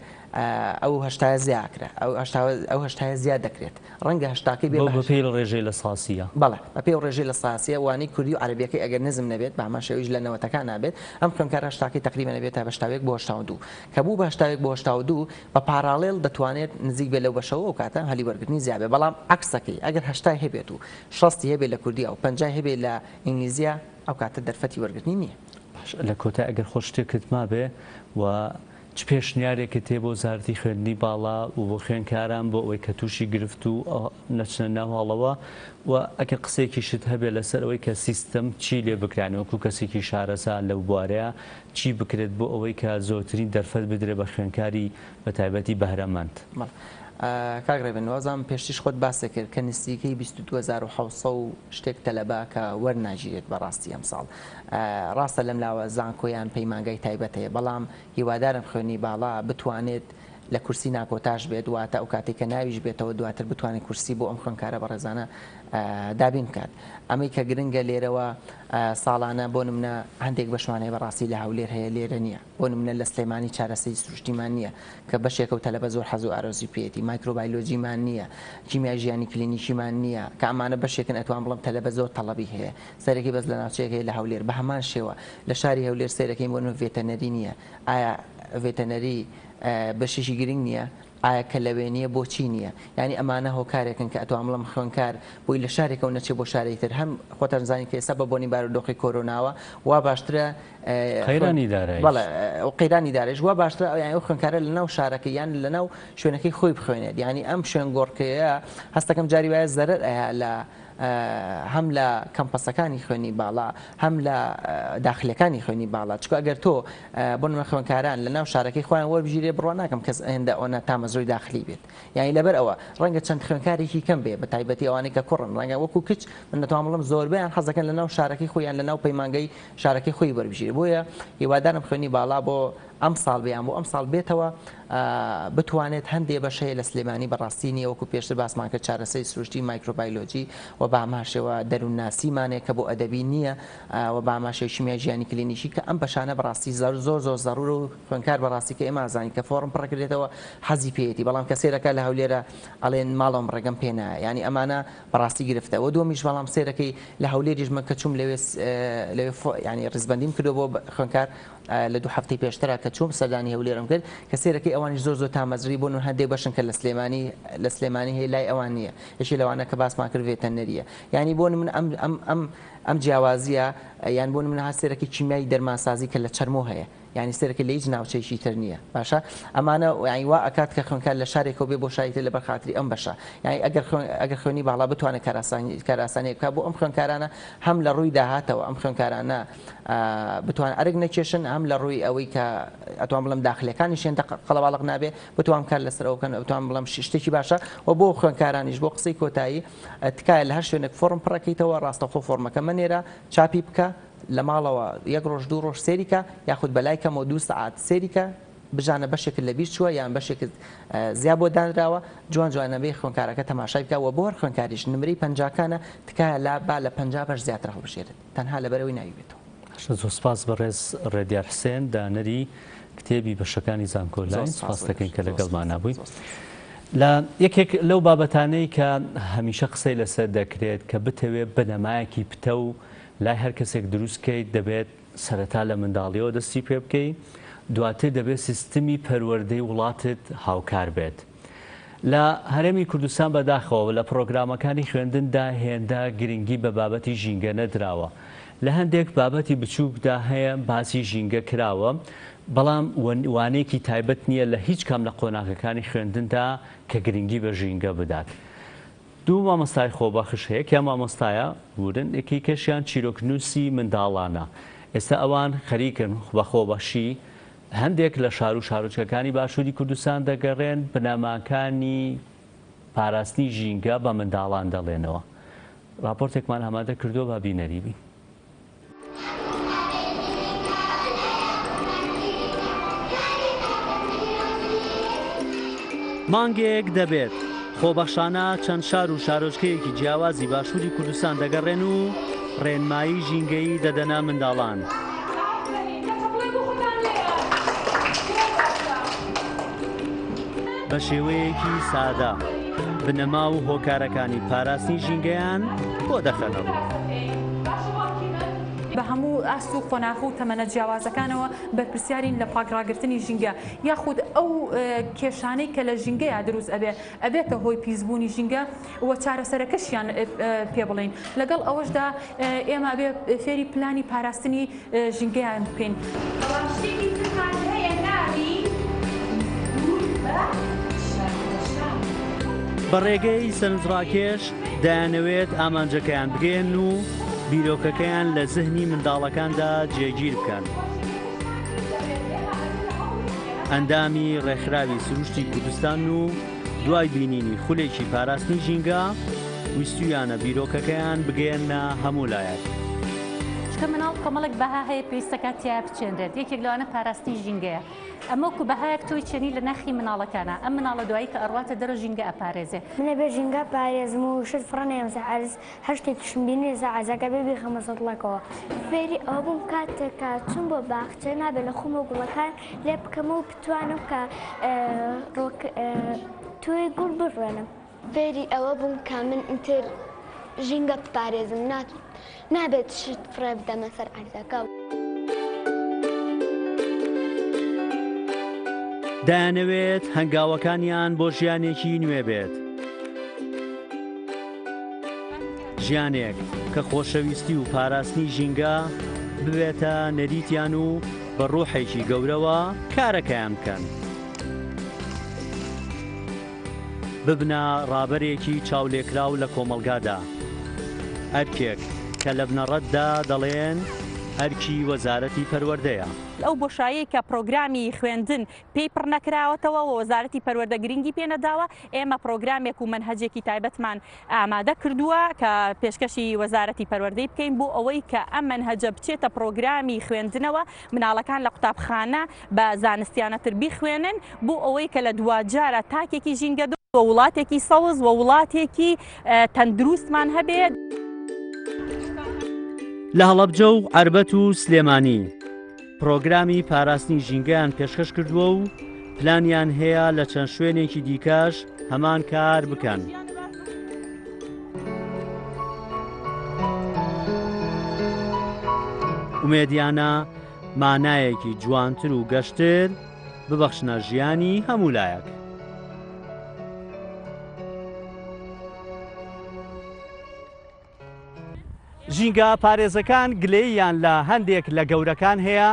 ئەو هەشتایە زیاکرا ئەو هەشتا ئەو هەشتایە زیاد دەکرێت ڕەنگە هەشتاکەی بێ بە بەپێی ڕێژەی لە ساسیە. بەڵێ بەپێی ئەو ڕێژەی لە ساسیە وانەی کوردی و عەرەبیەکەی ئەگەر نزم نەبێت بە هەمان شێوەیش لە نەوەتەکان نابێت ئەم خوێندکارە هەشتاکەی تەقریبەن ئەبێتە 81 بۆ 82 کە بوو بە 81 بۆ 82 بە parallel دەتوانێت نزیک بێت لەو بەشەوە ئەو کاتە هەلی وەرگرتنی زیاد بێت بەڵام عەکسەکەی ئەگەر هەشتای هەبێت و شەستی هەبێت لە کوردیا و پەنجای هەبێت لە ئینگلیزیا ئەو کاتە دەرفەتی وەرگرتنی نییە. باشە لە کۆتای ئەگەر خۆت شتێکت مابێ و چ پێشنیارێکت هەیە بۆ وەزارەتی خوێندنی باڵا و بۆ خوێندکاران بۆ ئەوەی کە تووشی گرفت و نەچنە ناو هەڵەوە و ئەگەر قسەیەکیشت هەبێت لەسەر ئەوەی کە سیستم چی لێ بکران وەکو کەسێکی شارەزا لەو بوارەیە چی بکرێت بۆ ئەوەی کە زۆرترین دەرفەت بدرێت بە خوێندکاری بە تایبەتی بەهرەمەند؟ بەڵێ کاک ڕێبین وازانم پێشتریش خۆت باست کرد کە نزیکەی 22700 و شتێک تەلەبە کە وەرناگیرێت بەڕاستی ئەمساڵ ڕاستە لەم لاوە زانکۆ یان پەیمانگای تایبەت هەیە بەڵام هیوادارم خوێندنی باڵا بتوانێت لە کورسی ناکۆتاش بێت واتە ئەو کاتێک کە ناویش بێتەوە دواتر بتوانێت کورسی بۆ ئەم خوێندکارە بەڕێزانە دابین بکات ئەمەی کە گرنگە لێرەوە ساڵانە بۆ نمونە هەندێک بەشمان هەیە بەڕاستی لە هەولێر هەیە لێرە نییە بۆ نمونە لە سلێمانی چارەسەری سروشتیمان نییە کە بەشێکە و تەلەبە زۆر حەز و ئارەزووی پێیەتی، مایکرۆبایلۆجیمان نییە، کیمیای ژیانی کلینیکیمان نییە، کە ئەمانە بەشێکن ئەتوان بڵێم تەلەبە زۆر تەڵەبی هەیە، سەرەکی بەس لە ناوچەیەک هەیە لە هەولێر، بە هەمان شێوە لە شاری هەولێر سەیرەکەین بۆ نمونە ڤێتەنەری نییە، ئایا ڤێتەنەری بەشێکی گرنگ نییە؟ ئایا کە لەوێ نییە بۆچی نییە؟ یانی ئەمانە هۆکارێکن کە ئەتوان بڵێم خوێندکار بۆی لە شارێکەوە نەچێ بۆ شارێکی تر، هەم خۆتان زانین کە ئێستا بە بۆنی بارودۆخی کۆرۆناوە وا باشترە قەیرانی داراییش. بەڵێ قەیرانی داراییش وا باشترە یانی ئەو خوێندکارە لە ناو شارەکەی یان لە ناو شوێنەکەی خۆی بخوێنێت یانی ئەم شوێن گۆڕکێیە هەستەکەم جاری وایە زەرەر ئەیا لە هەم لە کەمپەسەکانی خوێنی باڵا هەم لە داخلەکانی خوێنی باڵا چکە ئەگەر تۆ بۆ نمونە خوێندکاران لە ناو شارەکەی خۆیان وەربگیرێ بڕوا ناکەم کەس هێندە ئەوەنە تامەزرۆی داخلی بێت یانی لەبەر ئەوە ڕەنگە چەند خوێندکارێکی کەم بێ بە تایبەتی ئەوانەی کە کوڕن ڕەنگە وەکو کچ من دەتوانم بڵێم زۆربەیان حەز دەکەن لە ناو شارەکەی خۆیان لە ناو پەیمانگەی شارەکەی خۆی وەربگیرێ بۆیە هیوادارم خوێندنی باڵا بۆ ئەمساڵ بێ یان بۆ ئەمساڵ بێتەوە بتوانێت هەندێ بەش هەیە لە سلێمانی بەڕاستی نییە وەکو پێشتر باسمان کرد چارەسەری سروشتی مایکرۆبایلۆجی و بە هەمان شێوە دەروونناسیمانەیە کە بۆ ئەدەبی نییە و بە هەمان شێوە کیمیای ژیانی کلینیکی کە ئەم بەشانە بەڕاستی زۆر زۆر زۆر زەرورە و خوێندکار بەڕاستی کە ئێمە ئازانین کە فۆڕم پڕکرێتەوە حەزی پێیەتی بەڵام کە سێرەکە لە هەولێرە ئەڵێن ماڵەوەم ڕێگەم پێ نایە یانی ئەمانە بەڕاستی گرفتە وە دووەمیش بەڵام سێرەکەی لە هەولێریش من کە چووم لەوێ لەوێ یانی ڕیزبەندیم کردو بۆ خوێندکار لە دوو هەفتەی پێشترا کە چووم سەردانی هەولێرم کرد کە سێرەکەی ئەوانیش زۆر زۆر تامەزری بوون و هەندێک بەشن کە لە سلێمانی لە سلێمانی هەیە لای ئەوان نییە یەکێ لەوانە کە باسمان کرد ڤێتەنەریە یانی بۆ من ئەم ئەم ئەم ئەم جیاوازیە یان بۆ نمونە سێرەکەی کیمیای دەرمانسازی کە لە چەرمۆ هەیە یانی سەیرەکە لە هیچ ناوچەیەکی تر نییە باشە ئەمانە یانی وا ئەکات کە خوێندکار لە شارێکەوە بێ بۆ شاری تر لەبەر خاتری ئەم بەشە یانی ئەگەر خوێن ئەگەر خوێنی باڵا بتوانێت کارئاسانی کارئاسانیەک بکات بۆ ئەم خوێندکارانە هەم لە ڕووی داهاتەوە ئەم خوێندکارانە بتوان ئەرک نەکێشن هەم لە ڕووی ئەوەی کە ئەتوان بڵێم داخلەکانیش هێندە قەڵەباڵغ نابێ بتوان کار لەسەر ئەوە بکەن ئەتوان بڵێم شتێکی باشە و بۆ خوێندکارانیش بۆ قسەی کۆتایی تکایە لە هەر شوێنێک فۆڕم پڕەکەیتەوە ڕاستەوخۆ فۆڕمەکە مەنێرە چاپی بکە لە ماڵەوە یەک ڕۆژ دوو ڕۆژ سێری کە یاخود بەلای کەمەوە دوو سەعات سێری کە بزانە بەشێکت لەبیر چووە یان بەشێکت زیا بۆ دانراوە جوان جوان نەبێ خوێندکارەکە تەماشای بکە وە بۆ هەر خوێندکاریش نمرەی پەنجاکانە تکایە لا با لە 50 بەش زیاتر هەڵبژێرێت تەنها لەبەرئەوەی ناوی بێتەوە. باشە زۆر سپاس بەڕێز ڕێدیار حسێن دانەری کتێبی بەشەکانی زانکۆلاین سپاس دەکەین کە لەگەڵمانا بووی. لە یەکێک لەو بابەتانەی کە هەمیشە قسەی لەسەر دەکرێت کە بتەوێت بنەمایەکی پتەو لای هەر کەسێک دروست کەیت دەبێت سەرەتا لە منداڵیەوە دەستی پێ بکەی دواتر دەبێت سیستمی پەروەردەی وڵاتت هاوکار بێت. لە هەرێمی کوردستان بەداخەوە لە پڕۆگرامەکانی خوێندندا هێندە گرنگی بە بابەتی ژینگە نەدراوە. لە هەندێک بابەتی بچووکدا هەیە باسی ژینگە کراوە، بەڵام وانەیەکی تایبەت نییە لە هیچ کام لە قۆناغەکانی خوێندندا کە گرنگی بە ژینگە بدات. دوو مامۆستای خۆبەخش هەیە، یەکیان مامۆستایە، بورن، یەکێکیشیان چیرۆکنووسی منداڵانە. ئێستا ئەوان خەریکن بە خۆبەخشی هەندێک لە شار و شارۆچکەکانی باشووری کوردستان دەگەڕێن، بنەماکانی پاراستنی ژینگە بە منداڵان دەڵێنەوە. ڕاپۆرتێکمان ئامادە کردووە با بینەری بین. مانگێک دەبێت خۆبەخشانە چەند شار و شارۆچکەیەکی جیاوازی باشووری کوردستان دەگەڕێن و ڕێنمایی ژینگەیی دەدەنە منداڵان. بە شێوەیەکی سادە بنەما و هۆکارەکانی پاراستنی ژینگەیان بۆ دەخەنە ڕوو. بە هەموو ئاست و قۆناغ و تەمەنە جیاوازەکانەوە بەرپرسیارین لە پاک ڕاگرتنی ژینگە یاخود ئەو کێشانەی کە لە ژینگەیا دروست ئەبێ ئەبێتە هۆی پیسبوونی ژینگە و چارەسەرەکەشیان پێ بڵێین لەگەڵ ئەوەشدا ئێمە ئەبێ فێری پلانی پاراستنی ژینگەیان بکەین. بەڵام شتێکی ترمان هەیە ناوی دوور بە شەرمەشان. بە ڕێگەی سەرنجڕاکێش دەیانەوێت ئامانجەکەیان بگەیەنن و بیرۆکەکەیان لە زهنی منداڵەکاندا جێگیر بکەن. ئەندامی ڕێکخراوی سروشتی کوردستان و دوای بینینی خولێکی پاراستنی ژینگە، ویستوویانە بیرۆکەکەیان بگەیەننە هەموو لایەک. چونکە مناڵ کۆمەڵێک بەها هەیە پێویستەکات تیایا بچێنرێت، یەکێک لەوانە پاراستنی ژینگەیە. ئەمە وەکو بەهایەک تۆی چێنی لە ناخی مناڵەکانا، ئەم مناڵە دوایی کە ئەڕواتە دەرەوە ژینگە ئەپارێزێ. من ئەبێ ژینگە پارێزم و شت فڕە نەیەم سەر عەرز، هەر شتێکیشم بینی لەسەر عەرزەکە بێ بیخەمە سەتڵەکەوە. فێری ئەوە بووم کاتێک کە چووم بۆ باخچە نابێ لە خۆمەوە گوڵەکان لێ بکەم و بتوانم کە تۆی گوڵ بڕوێنم. فێری ئەوە بووم کە من ئیتر ژینگە بپارێزم نابێت شت فڕێ بدەمە سەر عەرزەکە. دەیانەوێت هەنگاوەکانیان بۆ ژیانێکی نوێ بێت. ژیانێک کە خۆشەویستی و پاراستنی ژینگە ببێتە نەریتیان و بە ڕوحێکی گەورەوە کارەکەیان بکەن. ببنە ڕابەرێکی چاولێکراو لە کۆمەڵگادا. ئەرکێک کە لە بنەڕەتدا دەڵێن ئەرکی وەزارەتی پەروەردەیە. ئەو بۆشایەی کە پرۆگرامی خوێندن پێی پڕ نەکراوەتەوە و وەزارەتی پەروەردە گرنگی پێ نەداوە، ئێمە پرۆگرامێک و مەنهەجێکی تایبەتمان ئامادە کردووە کە پێشکەشی وەزارەتی پەروەردەی بکەین بۆ ئەوەی کە ئەم مەنهەجە بچێتە پرۆگرامی خوێندنەوە، مناڵەکان لە قوتابخانە بە زانستیانەتر بیخوێنن بۆ ئەوەی کە لە دواجارا تاکێکی ژینگەدۆست و وڵاتێکی سەوز و وڵاتێکی تەندروستمان هەبێت. لە هەڵەبجە و عەربەت و سلێمانی پرۆگرامی پاراستنی ژینگەیان پێشکەش کردووە و پلانیان هەیە لە چەند شوێنێکی دیکەش هەمان کار بکەن. ئومێدیانە مانایەکی جوانتر و گەشتر ببەخشنە ژیانی هەموو لایەک. ژینگە پارێزەکان گلەییان لە هەندێک لە گەورەکان هەیە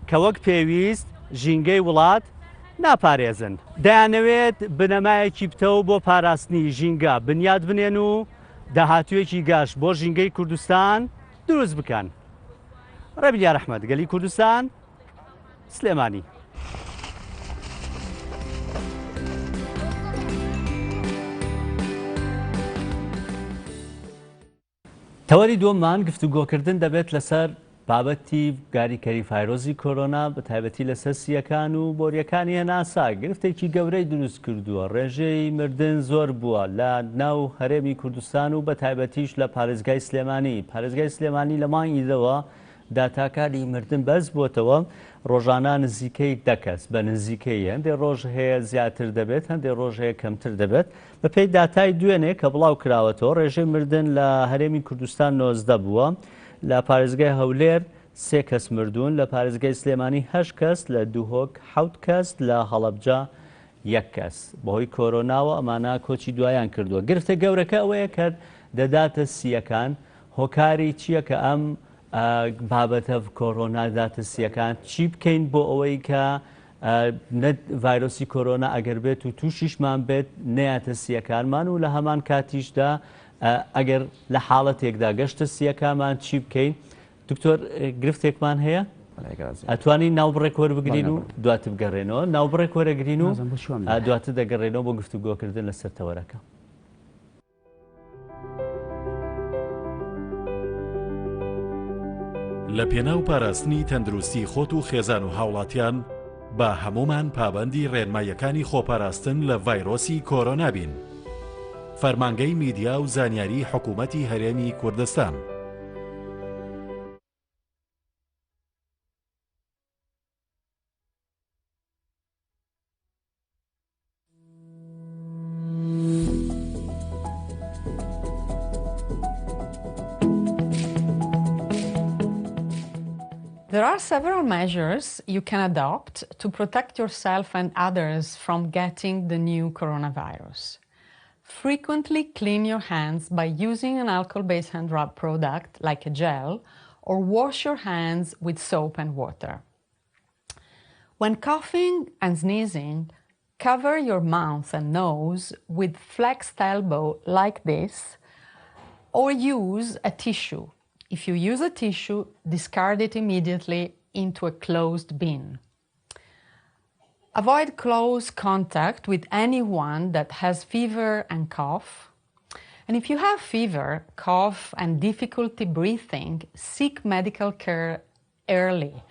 کە وەک پێویست ژینگەی وڵات ناپارێزن، دەیانەوێت بنەمایەکی پتەو بۆ پاراستنی ژینگە بنیات بنێن و داهاتوویەکی گەش بۆ ژینگەی کوردستان دروست بکەن. ڕێبیار ئەحمەد، گەلی کوردستان، سلێمانی. تەوەری دووەممان گفتوگۆکردن دەبێت لەسەر بابەتی گاریکەری فایرۆزی کۆرۆنا بە تایبەتی لەسەر سییەکان و بۆریەکانی هەناسە گرفتێکی گەورەی دروست کردووە ڕێژەی مردن زۆر بووە لە ناو هەرێمی کوردستان و بە تایبەتیش لە پارێزگای سلێمانی پارێزگای سلێمانی لە مانگی دەوە داتاکانی مردن بەرز بووەتەوە، ڕۆژانە نزیکەی دە کەس، بە نزیکەیی، هەندێک ڕۆژ هەیە زیاتر دەبێت، هەندێک ڕۆژ هەیە کەمتر دەبێت. بەپێی داتای دوێنێ کە بڵاو کراوەتەوە، ڕێژەی مردن لە هەرێمی کوردستان 19 بووە، لە پارێزگای هەولێر سێ کەس مردوون، لە پارێزگای سلێمانی هەشت کەس، لە دهۆک حەوت کەس، لە هەڵەبجە یەک کەس. بەهۆی کۆرۆناوە ئەمانە کۆچی دوایان کردووە. گرفتە گەورەکە ئەوەیە کە دەداتە سییەکان، هۆکاری چییە کە ئەم بابەتە کۆرۆنا داتە سییەکان؟ چی بکەین بۆ ئەوەی کە ڤایرۆسی کۆرۆنا ئەگەر بێت و تووشیشمان بێت نەیاتە سییەکانمان و لە هەمان کاتیشدا ئەگەر لە حاڵەتێکدا گەشتە سییەکانمان چی بکەین؟ دکتۆر گرفتێکمان هەیە؟ ئەتوانین ناوبڕێک وەربگرین و دواتر بگەڕێنەوە ناوبڕێک وەرەگرین و دواتر دەگەڕێنەوە بۆ گفتوگۆکردن لەسەر تەوەرەکە. لە پێناو پاراستنی تەندروستی خۆت و خێزان و هاوڵاتیان با هەموومان پابەندی ڕێنماییەکانی خۆپاراستن لە ڤایرۆسی کۆرۆنا بین. فەرمانگەی میدیا و زانیاری حکومەتی هەرێمی کوردستان. There are several measures you can adopt to protect yourself and others from getting the new coronavirus. Frequently clean your hands by using an alcohol-based hand rub product like a gel or wash your hands with soap and water. When coughing and sneezing, cover your mouth and nose with flexed elbow like this or use a tissue. If you use a tissue, discard it immediately into a closed bin. Avoid close contact with anyone that has fever and cough. And if you have fever, cough, and difficulty breathing, seek medical care early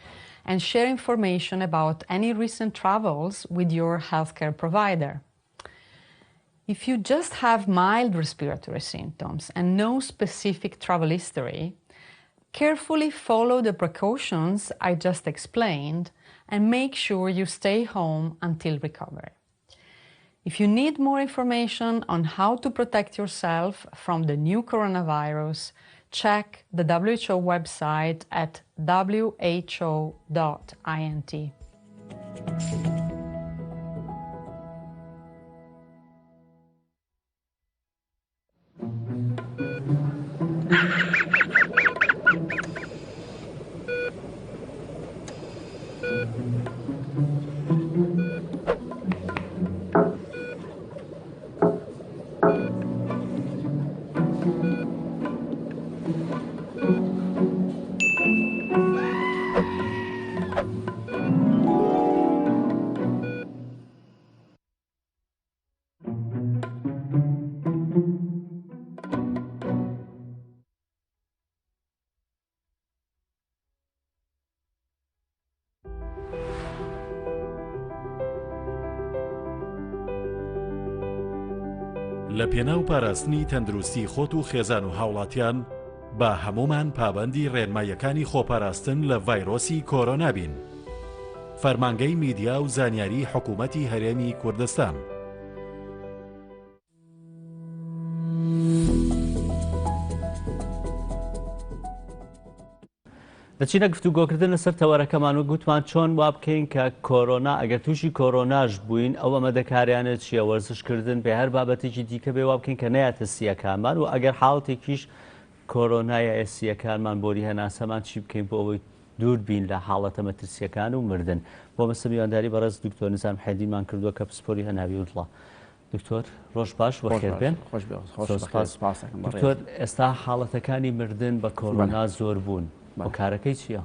and share information about any recent travels with your healthcare provider. If you just have mild respiratory symptoms and no specific travel history, carefully follow the precautions I just explained and make sure you stay home until recovery. If you need more information on how to protect yourself from the new coronavirus, check the WHO website at who.int. لە پێناو پاراستنی تەندروستی خۆت و خێزان و هاوڵاتیان با هەموومان پابەندی ڕێنماییەکانی خۆپاراستن لە ڤایرۆسی کۆرۆنا بین. فەرمانگەی میدیا و زانیاری حکومەتی هەرێمی کوردستان. دەچینە گفتوگۆکردن لەسەر تەوەرەکەمان و گوتمان چۆن وا بکەین کە کۆرۆنا ئەگەر تووشی کۆرۆناش بووین ئەو ئەمەدەکاریانە چییە وەرزشکردن بێ هەر بابەتێکی دیکە بێ وا بکەین کە نەیاتە سییەکانمان و ئەگەر حاڵەتێکیش کۆرۆنا یا سییەکانمان بۆری هەناسەمان چی بکەین بۆ ئەوەی دوور بین لە حاڵەتە مەترسییەکان و مردن. بۆ مەسە میوانداری بەڕێز دکتۆر نزار محێدینمان کردووە کە پسپۆری هەناوی و دڵە. دکتۆر ڕۆژ باش بەخێر بێن. دکتۆر ئێستا حاڵەتەکانی مردن بە کۆرۆنا زۆر بوون هۆکارەکەی چییە؟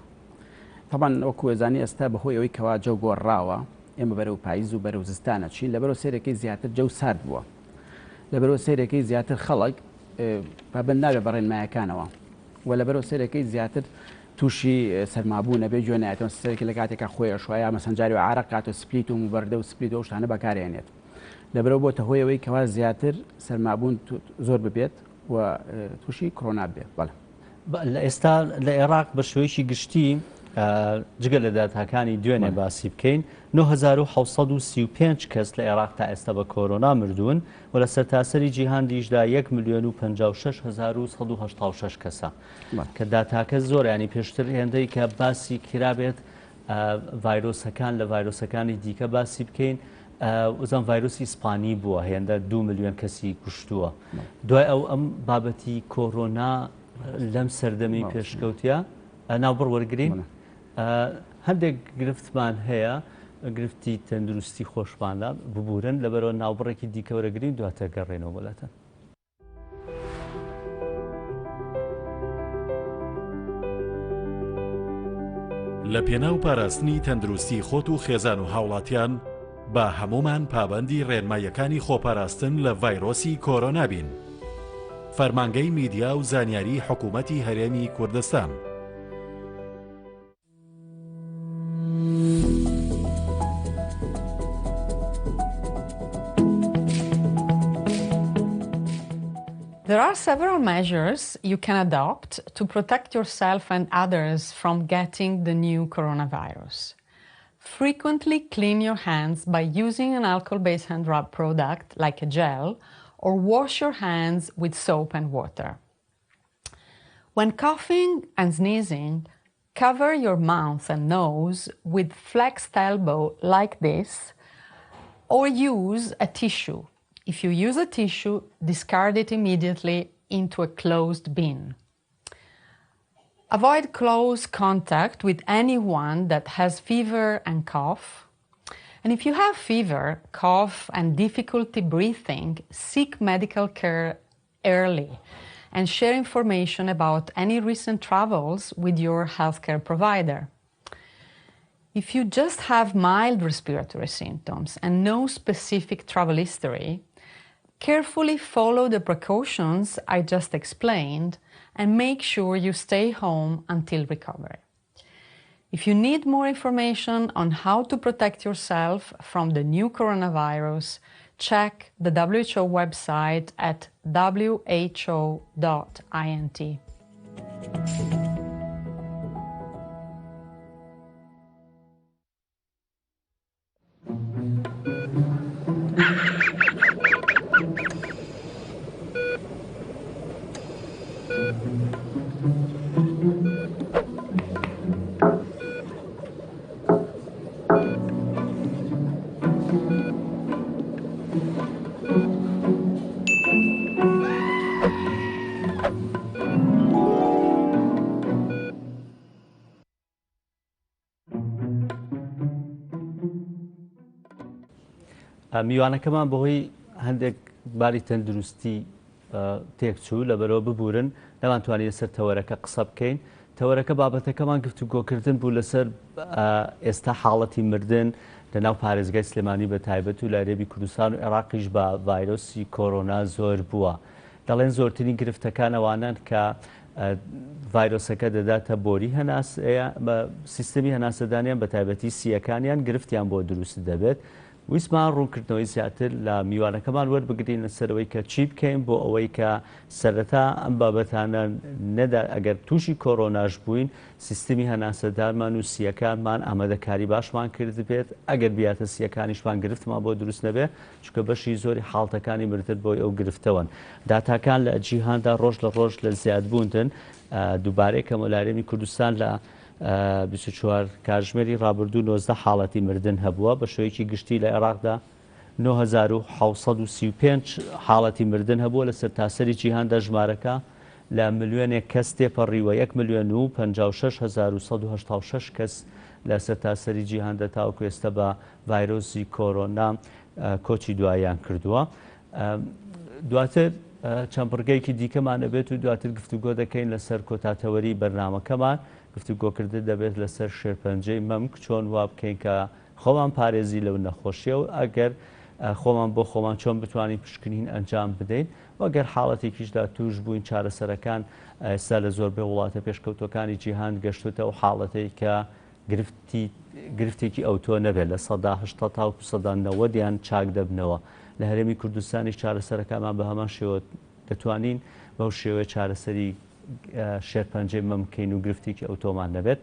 طبعا وەکو ئەزانی ئێستا بەهۆی ئەوەی کەوا جەو گۆڕاوە ئێمە بەرەو پاییز و بەرەو زستانە چین لەبەرەوە سەیرەکەی زیاتر جەو سارد بووە لەبەرەوە سەیرەکەی زیاتر خەڵک پابەند نابێ بە ڕێنمایەکانەوە و لەبەرەوە سەیرەکەی زیاتر تووشی سەرمابوو نەبێ گوێ نایەتەوە سەرێکی لە کاتێکا خۆی ئەشوا یا مەسەن جاری عارەق کات و سپلیت و موبەردە و سپلیت و ئەو شتانە بەکارێنێت لەبەرەوە بۆتە هۆی ئەوەی کەوا زیاتر سەرمابوون زۆر ببێت و تووشی کۆرۆنا بێت بەڵێ. لە ئێستا لە عێراق بە شێوەیەکی گشتی جگە لە داتاکانی دوێنێ باسی بکەین 9735 کەس لە عێراق تا ئێستا بە کۆرۆنا مردوون و لە سەرتاسەری جیهاندیشدا 1 ملیۆن و 56186 کەسە کە داتاکە زۆر ینی پێشتر هێندەی کە باسی کرابێت ڤایرۆسەکان لە ڤایرۆسەکانی دیکە باسی بکەین وزان ڤایرۆسی ئیسپانی بووە هێندە دو ملیۆن کەسی کوشتووە دوای ئەو ئەم بابەتی کۆرۆنا لەم سەردەمی پێشکەوتە ناوبڕ وەرگین هەندێک گرفتمان هەیە گرفتی تەندروستی خۆشمانە ببورن لەبەرەوە ناوبڕێکی دیکە وەرەگرین دواتر گەڕێنەوە بۆلاتان. لە پێناو پاراستنی تەندروستی خۆت و خێزان و هاوڵاتیان با هەموومان پابەندی ڕێنماییەکانی خۆپاراستن لە ڤایرۆسی کۆرۆنا بین. فەرمانگەی میدیا و زانیاری حکومەتی هەرێمی کوردستان. There are several measures you can adopt to protect yourself and others from getting the new coronavirus. Frequently clean your hands by using an alcohol-based hand rub product like a gel or wash your hands with soap and water. When coughing and sneezing, Cover your mouth and nose with flexed elbow like this or use a tissue. If you use a tissue, discard it immediately into a closed bin. Avoid close contact with anyone that has fever and cough. And if you have fever, cough, and difficulty breathing, seek medical care early and share information about any recent travels with your healthcare provider. If you just have mild respiratory symptoms and no specific travel history, carefully follow the precautions I just explained and make sure you stay home until recovery. If you need more information on how to protect yourself from the new coronavirus, check the WHO website at who.int. میوانەکەمان بەهۆی هەندێک باری تەندروستی تێکچوو لەبەرەوە ببورن نەمانتوانی لەسەر تەوەرەکە قسە بکەین تەوەرەکە بابەتەکەمان گفتوگۆکردن بوو لەسەر ئێستا حاڵەتی مردن لە ناو پارێزگای سلێمانی بە تایبەت و لە هەرێمی کوردستان و عێراقیش بە ڤایرۆسی کۆرۆنا زۆر بووە دەڵێن زۆرترین گرفتەکان ئەوانەن کە ڤایرۆسەکە دەداتە بۆری هەناسەیە بە سیستمی هەناسەدانیان بە تایبەتی سیەکانیان گرفتیان بۆ دروست دەبێت ویستمان ڕوونکردنەوەی زیاتر لە میوانەکەمان وەربگرین لەسەر ئەوەی کە چی بکەین بۆ ئەوەی کە سەرەتا ئەم بابەتانە نەدا ئەگەر تووشی کۆرۆناش بووین سیستمی هەناسەدانمان و سییەکانمان ئامادەکاری باشمان کردبێت ئەگەر بیاتە سییەکانیشمان گرفتمان بۆ دروست نەبێت چونکە بەشی زۆری حاڵتەکانی مردن بۆی ئەو گرفتەوەن داتاکان لە جیهاندا ڕۆژ لە ڕۆژ لە زیادبووندن دووبارەی کەمە لە هەرێمی کوردستان لە 24 کاتژمێری ڕابردوو 19 حاڵەتی مردن هەبووە، بە شێوەیەکی گشتی لە عێراقدا 9735 حاڵەتی مردن هەبووە، لە سەرتاسەری جیهاندا ژمارەکە لە ملیۆنێک کەس تێپەڕیوە، یەک ملیۆن و 56186 کەس لە سەرتاسەری جیهاندا تاوەکو ئێستا بە ڤایرۆسی کۆرۆنا کۆچی دواییان کردووە. دواتر چەند بڕگەیەکی دیکەمان ئەبێت و دواتر گفتوگۆ دەکەین لەسەر کۆتا تەوەری بەرنامەکەمان، گفتوگۆکردن دەبێت لەسەر شێرپەنجەی مەمک، چۆن وا بکەین کە خۆمان پارێزی لەو نەخۆشیە و ئەگەر خۆمان بۆ خۆمان چۆن بتوانین پشکنین ئەنجام بدەین و گەر حاڵەتێکیشدا توش بووین چارەسەرەکان ئێستا لە زۆربەی وڵاتە پێشکەوتوەکانی جیهان گەشتوتە ئەو حاڵەتەی کە گرفتی گرفتێکی ئەوتۆ نەبێت 80% تاوەکو 90% یان چاک دەبنەوە. لە هەرێمی کوردستانیش چارەسەرەکانمان بە هەمان شێوە دەتوانین بەو شێوەیە چارەسەری شێرپەنجەی مەم بکەین و گرفتێکی ئەوتۆمان نەبێت.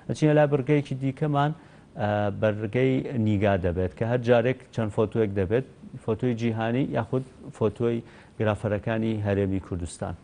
ئەچینە لای بڕگەیەکی دیکەمان بەرگەی نیگا دەبێت کە هەر جارێک چەند فۆتۆیەک دەبێت، فۆتۆی جیهانی یاخود فۆتۆی گرافەرەکانی هەرێمی کوردستان.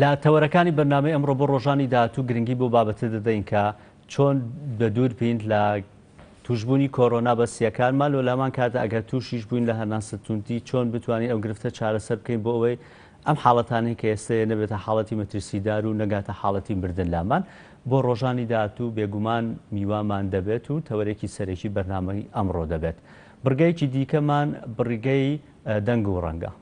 لە تەوەرەکانی بەرنامەی ئەمڕۆ بۆ ڕۆژانی داهاتوو گرنگی بۆ بابەتە دەدەین کە چۆن بە دوور بین لە توشبوونی کۆرۆنا بە سیەکانمان لۆ لامان کاتە ئەگەر تووشیش بووین لە هەناسە توندی چۆن بتوانین ئەو گرفتە چارەسەر بکەین بۆ ئەوەی ئەم حاڵەتانەی کە ئێستەیە نەبێتە حاڵەتی مەترسیدار و نەگاتە حاڵەتی مردن لامان بۆ ڕۆژانی داهاتوو بێگومان میوامان دەبێت و تەوەرێکی سەرەکی بەرنامەی ئەمڕۆ دەبێت بڕگەیەکی دیکەمان بڕگەی دەنگ و ڕەنگە.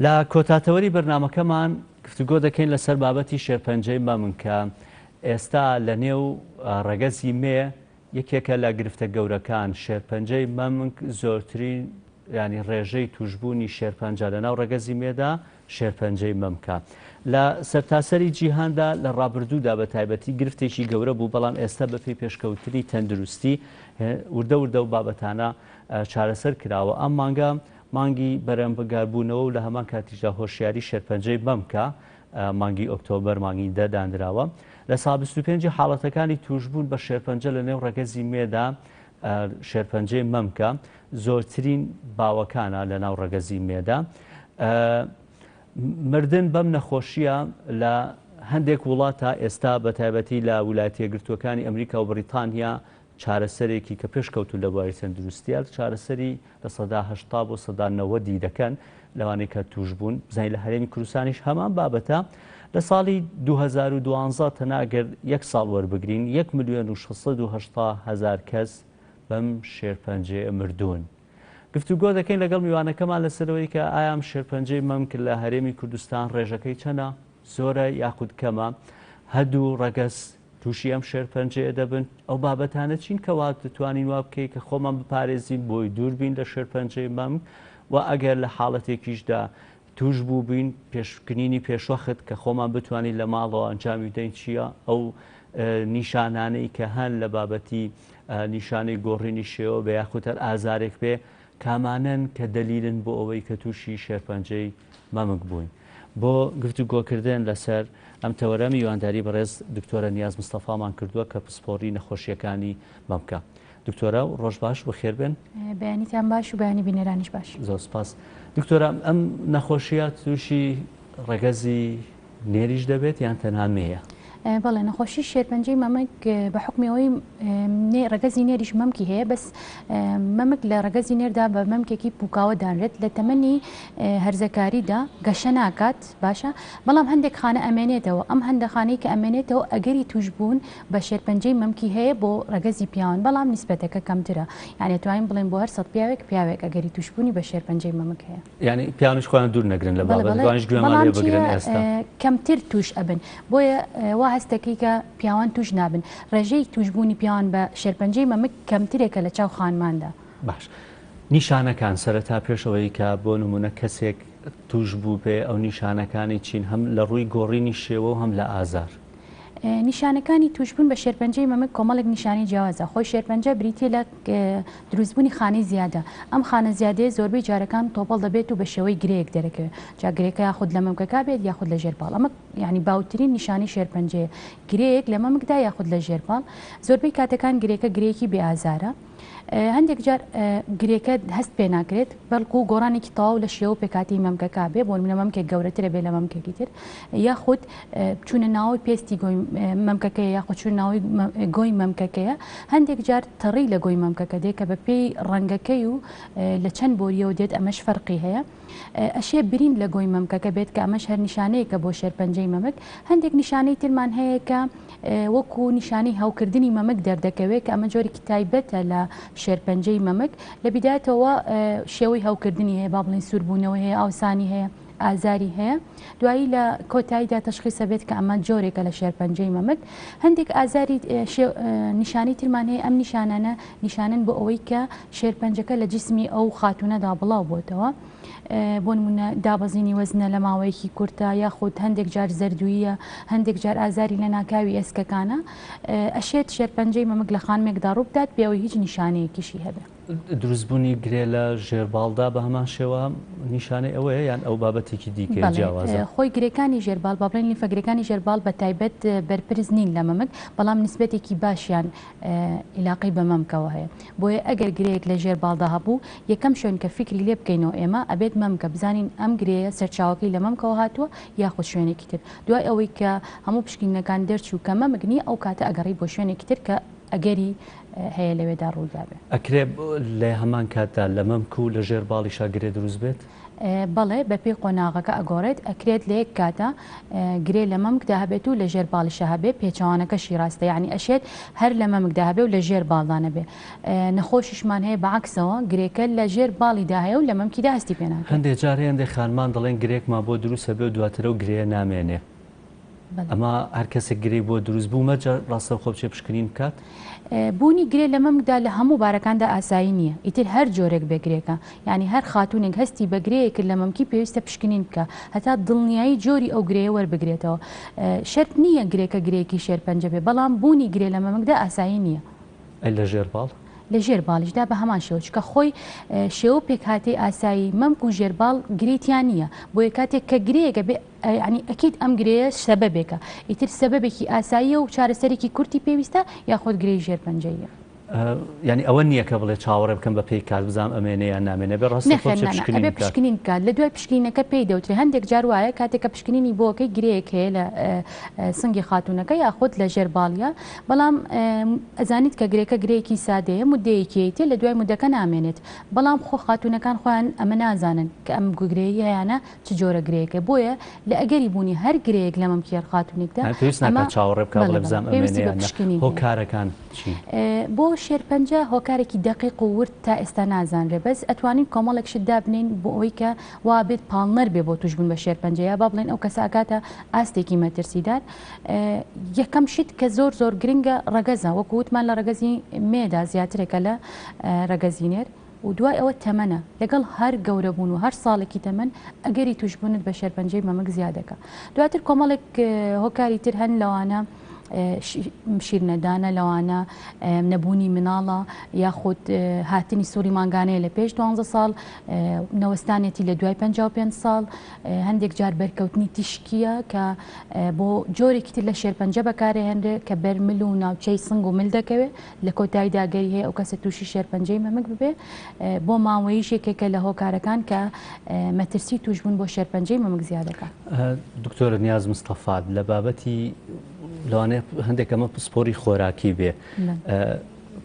لە کۆتا تەوەری بەرنامەکەمان گفتوگۆ دەکەین لەسەر بابەتی شێرپەنجەی مەمک کە ئێستا لە نێو ڕەگەزی مێ یەکێکە لە گرفتە گەورەکان، شێرپەنجەی مەمک زۆرترین یانی ڕێژەی توشبوونی شێرپەنجە لە ناو ڕەگەزی مێدا شێرپەنجەی مەمکە. لە سەرتاسەری جیهاندا لە ڕابردوودا بە تایبەتی گرفتێکی گەورە بوو، بەڵام ئێستا بەپێی پێشکەوتنی تەندروستی وردە وردە و بابەتانە چارەسەر کراوە. ئەم مانگە مانگی بەرەنگاربوونەوە و لە هەمان کاتیشدا هۆشیاری شێرپەنجەی مەمکە، مانگی ئۆکتۆبەر مانگی دە دانراوە. لە سا 25 حاڵەتەکانی تووشبوون بە شێرپەنجە لە نێو ڕەگەزی مێدا شێرپەنجەی مەمکە زۆرترین باوەکانە لە ناو ڕەگەزی مێدا. مردن بەم نەخۆشییە لە هەندێک وڵاتە ئێستا بە تایبەتی لە ولایەتە یەکگرتووەکانی ئەمریکا و بڕیتانیا چارەسەرێکی کە پێشکەوتوون لە بواری تەندروستیە چارەسەری 80% بۆ 90% دەکەن لەوانەی کە توش بوون بزانین لە هەرێمی کوردستانیش هەمان بابەتە لە ساڵی 2012 تەنها گەر یەک ساڵ وەربگرین 1 ملیۆن و 680 هەزار کەس بەم شێرپەنجەیە مردوون. گفتوگۆ دەکەین لەگەڵ میوانەکەمان لەسەرەوەی کە ئایا ئەم شێرپەنجەی مەمک لە هەرێمی کوردستان ڕێژەکەی چەنە، زۆرە یاخود کەمە، هەردوو ڕەگەز تووشی ئەم شێرپەنجەیە دەبن، ئەو بابەتانە چین کە وا دەتوانین وا بکەین کە خۆمان بپارێزین بۆی دوور بین لە شێرپەنجەی مەمک و ئەگەر لە حاڵەتێکیشدا تووش بووبین پێشکنینی پێشوەخت کە خۆمان بتوانین لە ماڵەوە ئەنجامی بدەین چییە ئەو نیشانانەی کە هەن لە بابەتی نیشانەی گۆڕینی شێوە بە یاخود هەر ئازارێک بێ کامانەن کە دەلیلن بۆ ئەوەی کە تووشی شێرپەنجەی مەمک بووین. بۆ گفتوگۆکردن لەسەر ئەم تەوەرە میوانداری بەڕێز دکتۆرە نیاز مستەفامان کردووە کە پسپۆڕی نەخۆشییەکانی مەمکە. دکتۆرە ڕۆژ باش بەخێر بێن. بەیانیتان باش و بەیانی بینەرانیش باش. زۆر سپاس. دکتۆرە ئەم نەخۆشییە تووشی ڕەگەزی نێریش دەبێت یان تەنها مێیە؟ بەڵێ نەخۆشی شێرپەنجەی مەمک بە حوکمی ئەوەی ڕەگەزی نێریش مەمکی هەیە بەس مەمک لە ڕەگەزی نێردا بە مەمکێکی پوکاوە دانرێت لە تەمەنی هەرزەکاریدا گەشە ناکات باشە بەڵام هەندێک خانە ئەمێنێتەوە ئەم هەندە خانەی کە ئەمێنێتەوە ئەگەری توشبوون بە شێرپەنجەی مەمکی هەیە بۆ ڕەگەزی پیاوان بەڵام نیسبەتەکە کەمترە یعنی توانین بڵێن بۆ هەر 100 پیاوێک پیاوێک ئەگەری توشبوونی بە شێرپەنجەی مەمک هەیە. یانی پیاوانیش خۆیان دوور نەگرن لە بابەت وانیش گوێمان لێ بگرن ئێستا کەمتر توش ئەبن بۆیە وا هەستەکەی کە پیاوان توش نابن ڕێژەی توشبوونی پیاوان بە شێرپەنجەی مەمک کەمترێکە لە چاو خانماندا. باش نیشانەکان سەرەتا پێش ئەوەی کە بۆ نمونە کەسێک توش بوو بێ ئەو نیشانەکانی چین هەم لە ڕووی گۆڕینی شێوە و هەم لە ئازار؟ نیشانەکانی توشبوون بە شێرپەنجەی مەمک کۆمەڵێک نیشانەی جیاوازە، خۆی شێرپەنجە بریتییە لە دروستبوونی خانەی زیادە، ئەم خانە زیادەیە زۆربەی جارەکان تۆپەڵ دەبێت و بە شێوەی گرێیەک دەرەکەوێت، جا گرێکە یاخود لە مەمکەکە بێت یاخود لە ژێر باڵ، ئەمە یانی باوترین نیشانەی شێرپەنجەیە، گرێیەک لە مەمکدا یاخود لە ژێر باڵ، زۆربەی کاتەکان گرێکە گرێیەکی بێ ئازارە. هەندێک جار گرێکە هەست پێ ناکرێت بەڵکو گۆڕانێکی تەواو لە شێوە و پێکهاتەی مەمکەکە بێ بۆ نمونە مەمکێک گەورەترە بێ لە مەمکێکی تر یاخود چوونە ناوەی پێستی گۆی مەمکەکەیە یاخود چوونە ناوەی گۆی مەمکەکەیە هەندێک جار تەڕی لە گۆی مەمکەکە دێ کە بە پێی ڕەنگەکەی و لە چەند بۆریەوە دێت ئەمەش فەرقی هەیە. ئەشێ برین لە گۆی مەمکەکە بێت کە ئەمەش هەر نیشانەیەکە بۆ شێرپەنجەی مەمک، هەندێک نیشانەی ترمان هەیە کە وەکو نیشانەی هەوکردنی مەمک دەردەکەوێت کە ئەمە جۆرێکی تایبەتە لە شێرپەنجەی مەمک لە بیدایەتەوە شێوەی هەوکردنی هەیە با بڵێین سووربوونەوەی هەیە ئاوسانی هەیە ئازاری هەیە دوایی لە کۆتاییدا تەشخیسە بێت کە ئەمە جۆرێکە لە شێرپەنجەی مەمک هەندێک ئازاری نیشانەی ترمان هەیە ئەم نیشانانە نیشانەن بۆ ئەوەی کە شێرپەنجەکە لە جیسمی ئەو خاتوونەدا بڵاو بۆتەوە بۆ نمونە دابەزینی وەزنە لە ماوەیەکی کورتە یاخود هەندێک جار زەردوویە هەندێک جار ئازاری لە ناکاوی ئێسکەکانە ئەشێت شێرپەنجەی مەمک لە خانمێکدا ڕووبدات بێ ئەوەی هیچ نیشانەیەکیشی هەبێ. دروستبوونی گرێ لە ژێر باڵدا بە هەمان شێوە نیشانەی ئەوەیە یان ئەو بابەتێکی دیکەیە جیاوازە؟ بەڵێ خۆی گرێکانی ژێر باڵ با بڵێین لیمفە گرێکانی ژێر باڵ بە تایبەت بەرپرس نین لە مەمک بەڵام نیسبەتێکی باشیان ئیلاقەی بە مەمکەوە هەیە بۆیە ئەگەر گرێیەک لە ژێر باڵدا هەبوو یەکەم شوێن کە فیکری لێ بکەینەوە ئێمە ئەبێت مەمکە بزانین ئەم گرێیە سەرچاوەکەی لە مەمکەوە هاتووە یاخود شوێنێکی تر دوای ئەوەی کە هەموو پشکنینەکان دەرچوو کە مەمک نییە ئەو کاتە ئەگەڕی بۆ شوێنێکی تر کە ئەگەری هەیە لەوێدا ڕوویدابێ. ئەکرێ لە هەمان کاتدا لە مەمک و لە ژێر باڵیشا گرێ دروست بێت؟ بەڵێ بەپێی قۆناغەکە ئەگۆڕێت، ئەکرێت لە یەک کاتا گرێ لە مەمکدا هەبێت و لە ژێر باڵیشا هەبێ، پێچەوانەکەشی ڕاستە یانی ئەشێت هەر لە مەمکدا هەبێ و لە ژێر باڵدا نەبێ. نەخۆشیشمان هەیە بە عەکسەوە گرێکە لە ژێر باڵیدا هەیە و لە مەمکیدا هەستی پێ ناکرێت. هەندێ جار هەیە هەندێ خانمان دەڵێن گرێکمان بۆ دروست ئەبێ و دواتر ئەو گرێیە نامێنێ. ئەمە هەر کەسێک گرێی بۆ دروست بوو مەرجە ڕاستەوخۆ بچێ پشکنین بکات؟ بوونی گرێ لە مەمکدا لە هەموو بارەکاندا ئاسایی نییە ئیتر هەر جۆرێک بێ گرێکە یانی هەر خاتوونێک هەستی بە گرێیەک کرد لە مەمکی پێویستە پشکنین بکا هەتا دڵنیایی جۆری ئەو گرێیە وەربگرێتەوە شەرت نییە گرێکە گرێیەکی شێرپەنجە بێ بەڵام بوونی گرێ لە مەمکدا ئاسایی نییە. ئەی لە ژێر باڵ؟ لە ژێر باڵیشدا بە هەمان شێوە چونکە خۆی شێوە و پێکهاتەی ئاسایی مەمک و ژێر باڵ گرێی تیا نییە بۆیە کاتێک کە گرێیەک ئەبێ یانی ئەکید ئەم گرێیە سەبەبێکە ئیتر سەبەبێکی ئاساییە و چارەسەرێکی کورتی پێویستە یاخود گرێی ژێر پەنجەییە. یانی ئەوە نییە کە بڵێ چاوەڕێ بکەم بە پێی کات بزانم ئەمێنێ یان نامێنێ ئەبێ ڕاستەوخۆ بچێ پشکنین ئەبێ بکات. پشکنین بکات لە دوای پشکنینەکە پێی دەوترێ هەندێک جار وایە کاتێک کە پشکنینی بۆکەی گرێیەک هەیە لە سنگی خاتوونەکە یاخود لە ژێر باڵیا بەڵام ئەزانیت کە گرێکە گرێیەکی سادەیە مودەیەکی هەیتێ لە دوای مودەکە نامێنێت بەڵام خۆ خاتوونەکان خۆیان ئەمە نازانن کە ئەم گرێیەی هەیانە چ جۆرە گرێیەکە بۆیە لە ئەگەری بوونی هەر گرێیەک لە مەمکی هەر خاتوونێکدا یانی پێویست ئەمە ناکات چاوەڕێ بکات بەڵێ بڵێ بەڵێ بزانم ئەمێنێ پێویستی بە یان نا پشکنین هەیە. هۆکارەکان چین؟ بۆ شێرپەنجە هۆکارێکی دەقیق و ورد تا ئێستا نازانرێ بەس ئەتوانین کۆمەڵێک شت دابنێین بۆ ئەوەی کە وا بێت پاڵنەر بێ بۆ تووشبوون بە شێرپەنجە یا با بڵێین ئەو کەسە ئەگاتە ئاستێکی مەترسیدار یەکەم شت کە زۆر زۆر گرنگە ڕەگەزە وەکو وتمان لە ڕەگەزی مێدا زیاترێکە لە ڕەگەزی نێر و دوای ئەوە تەمەنە، لەگەڵ هەر گەورەبوون و هەر ساڵێکی تەمەن ئەگەری تووشبوونت بە شێرپەنجەی مەمک زیاد دەکات. دواتر کۆمەڵێک هۆکاری تر هەن لەوانە شیرنەدانە، لەوانە نەبوونی مناڵە یاخود هاتنی سوڕی مانگانەیە لە پێش دوانزە ساڵ، نەوەستانێتی لە دوای 55 ساڵ، هەندێک جار بەرکەوتنی تیشکییە کە بۆ جۆرێکی تر لە شێرپەنجە بەکارهێنرێ کە بەر مل و ناوچەی سنگ و مل دەکەوێت. لە کۆتاییدا ئەگەری هەیە ئەو کەسە تووشی شێرپەنجەی مەمک ببێ بۆ ماوەییش یەکێکە لە هۆکارەکان کە مەترسی تووشبوون بۆ شێرپەنجەی مەمک زیاد دەکات. دکتۆر نیاز مستەفا لە بابەتی لەوانەیە هەندێک ئەمە پسپۆری خۆراکی بێ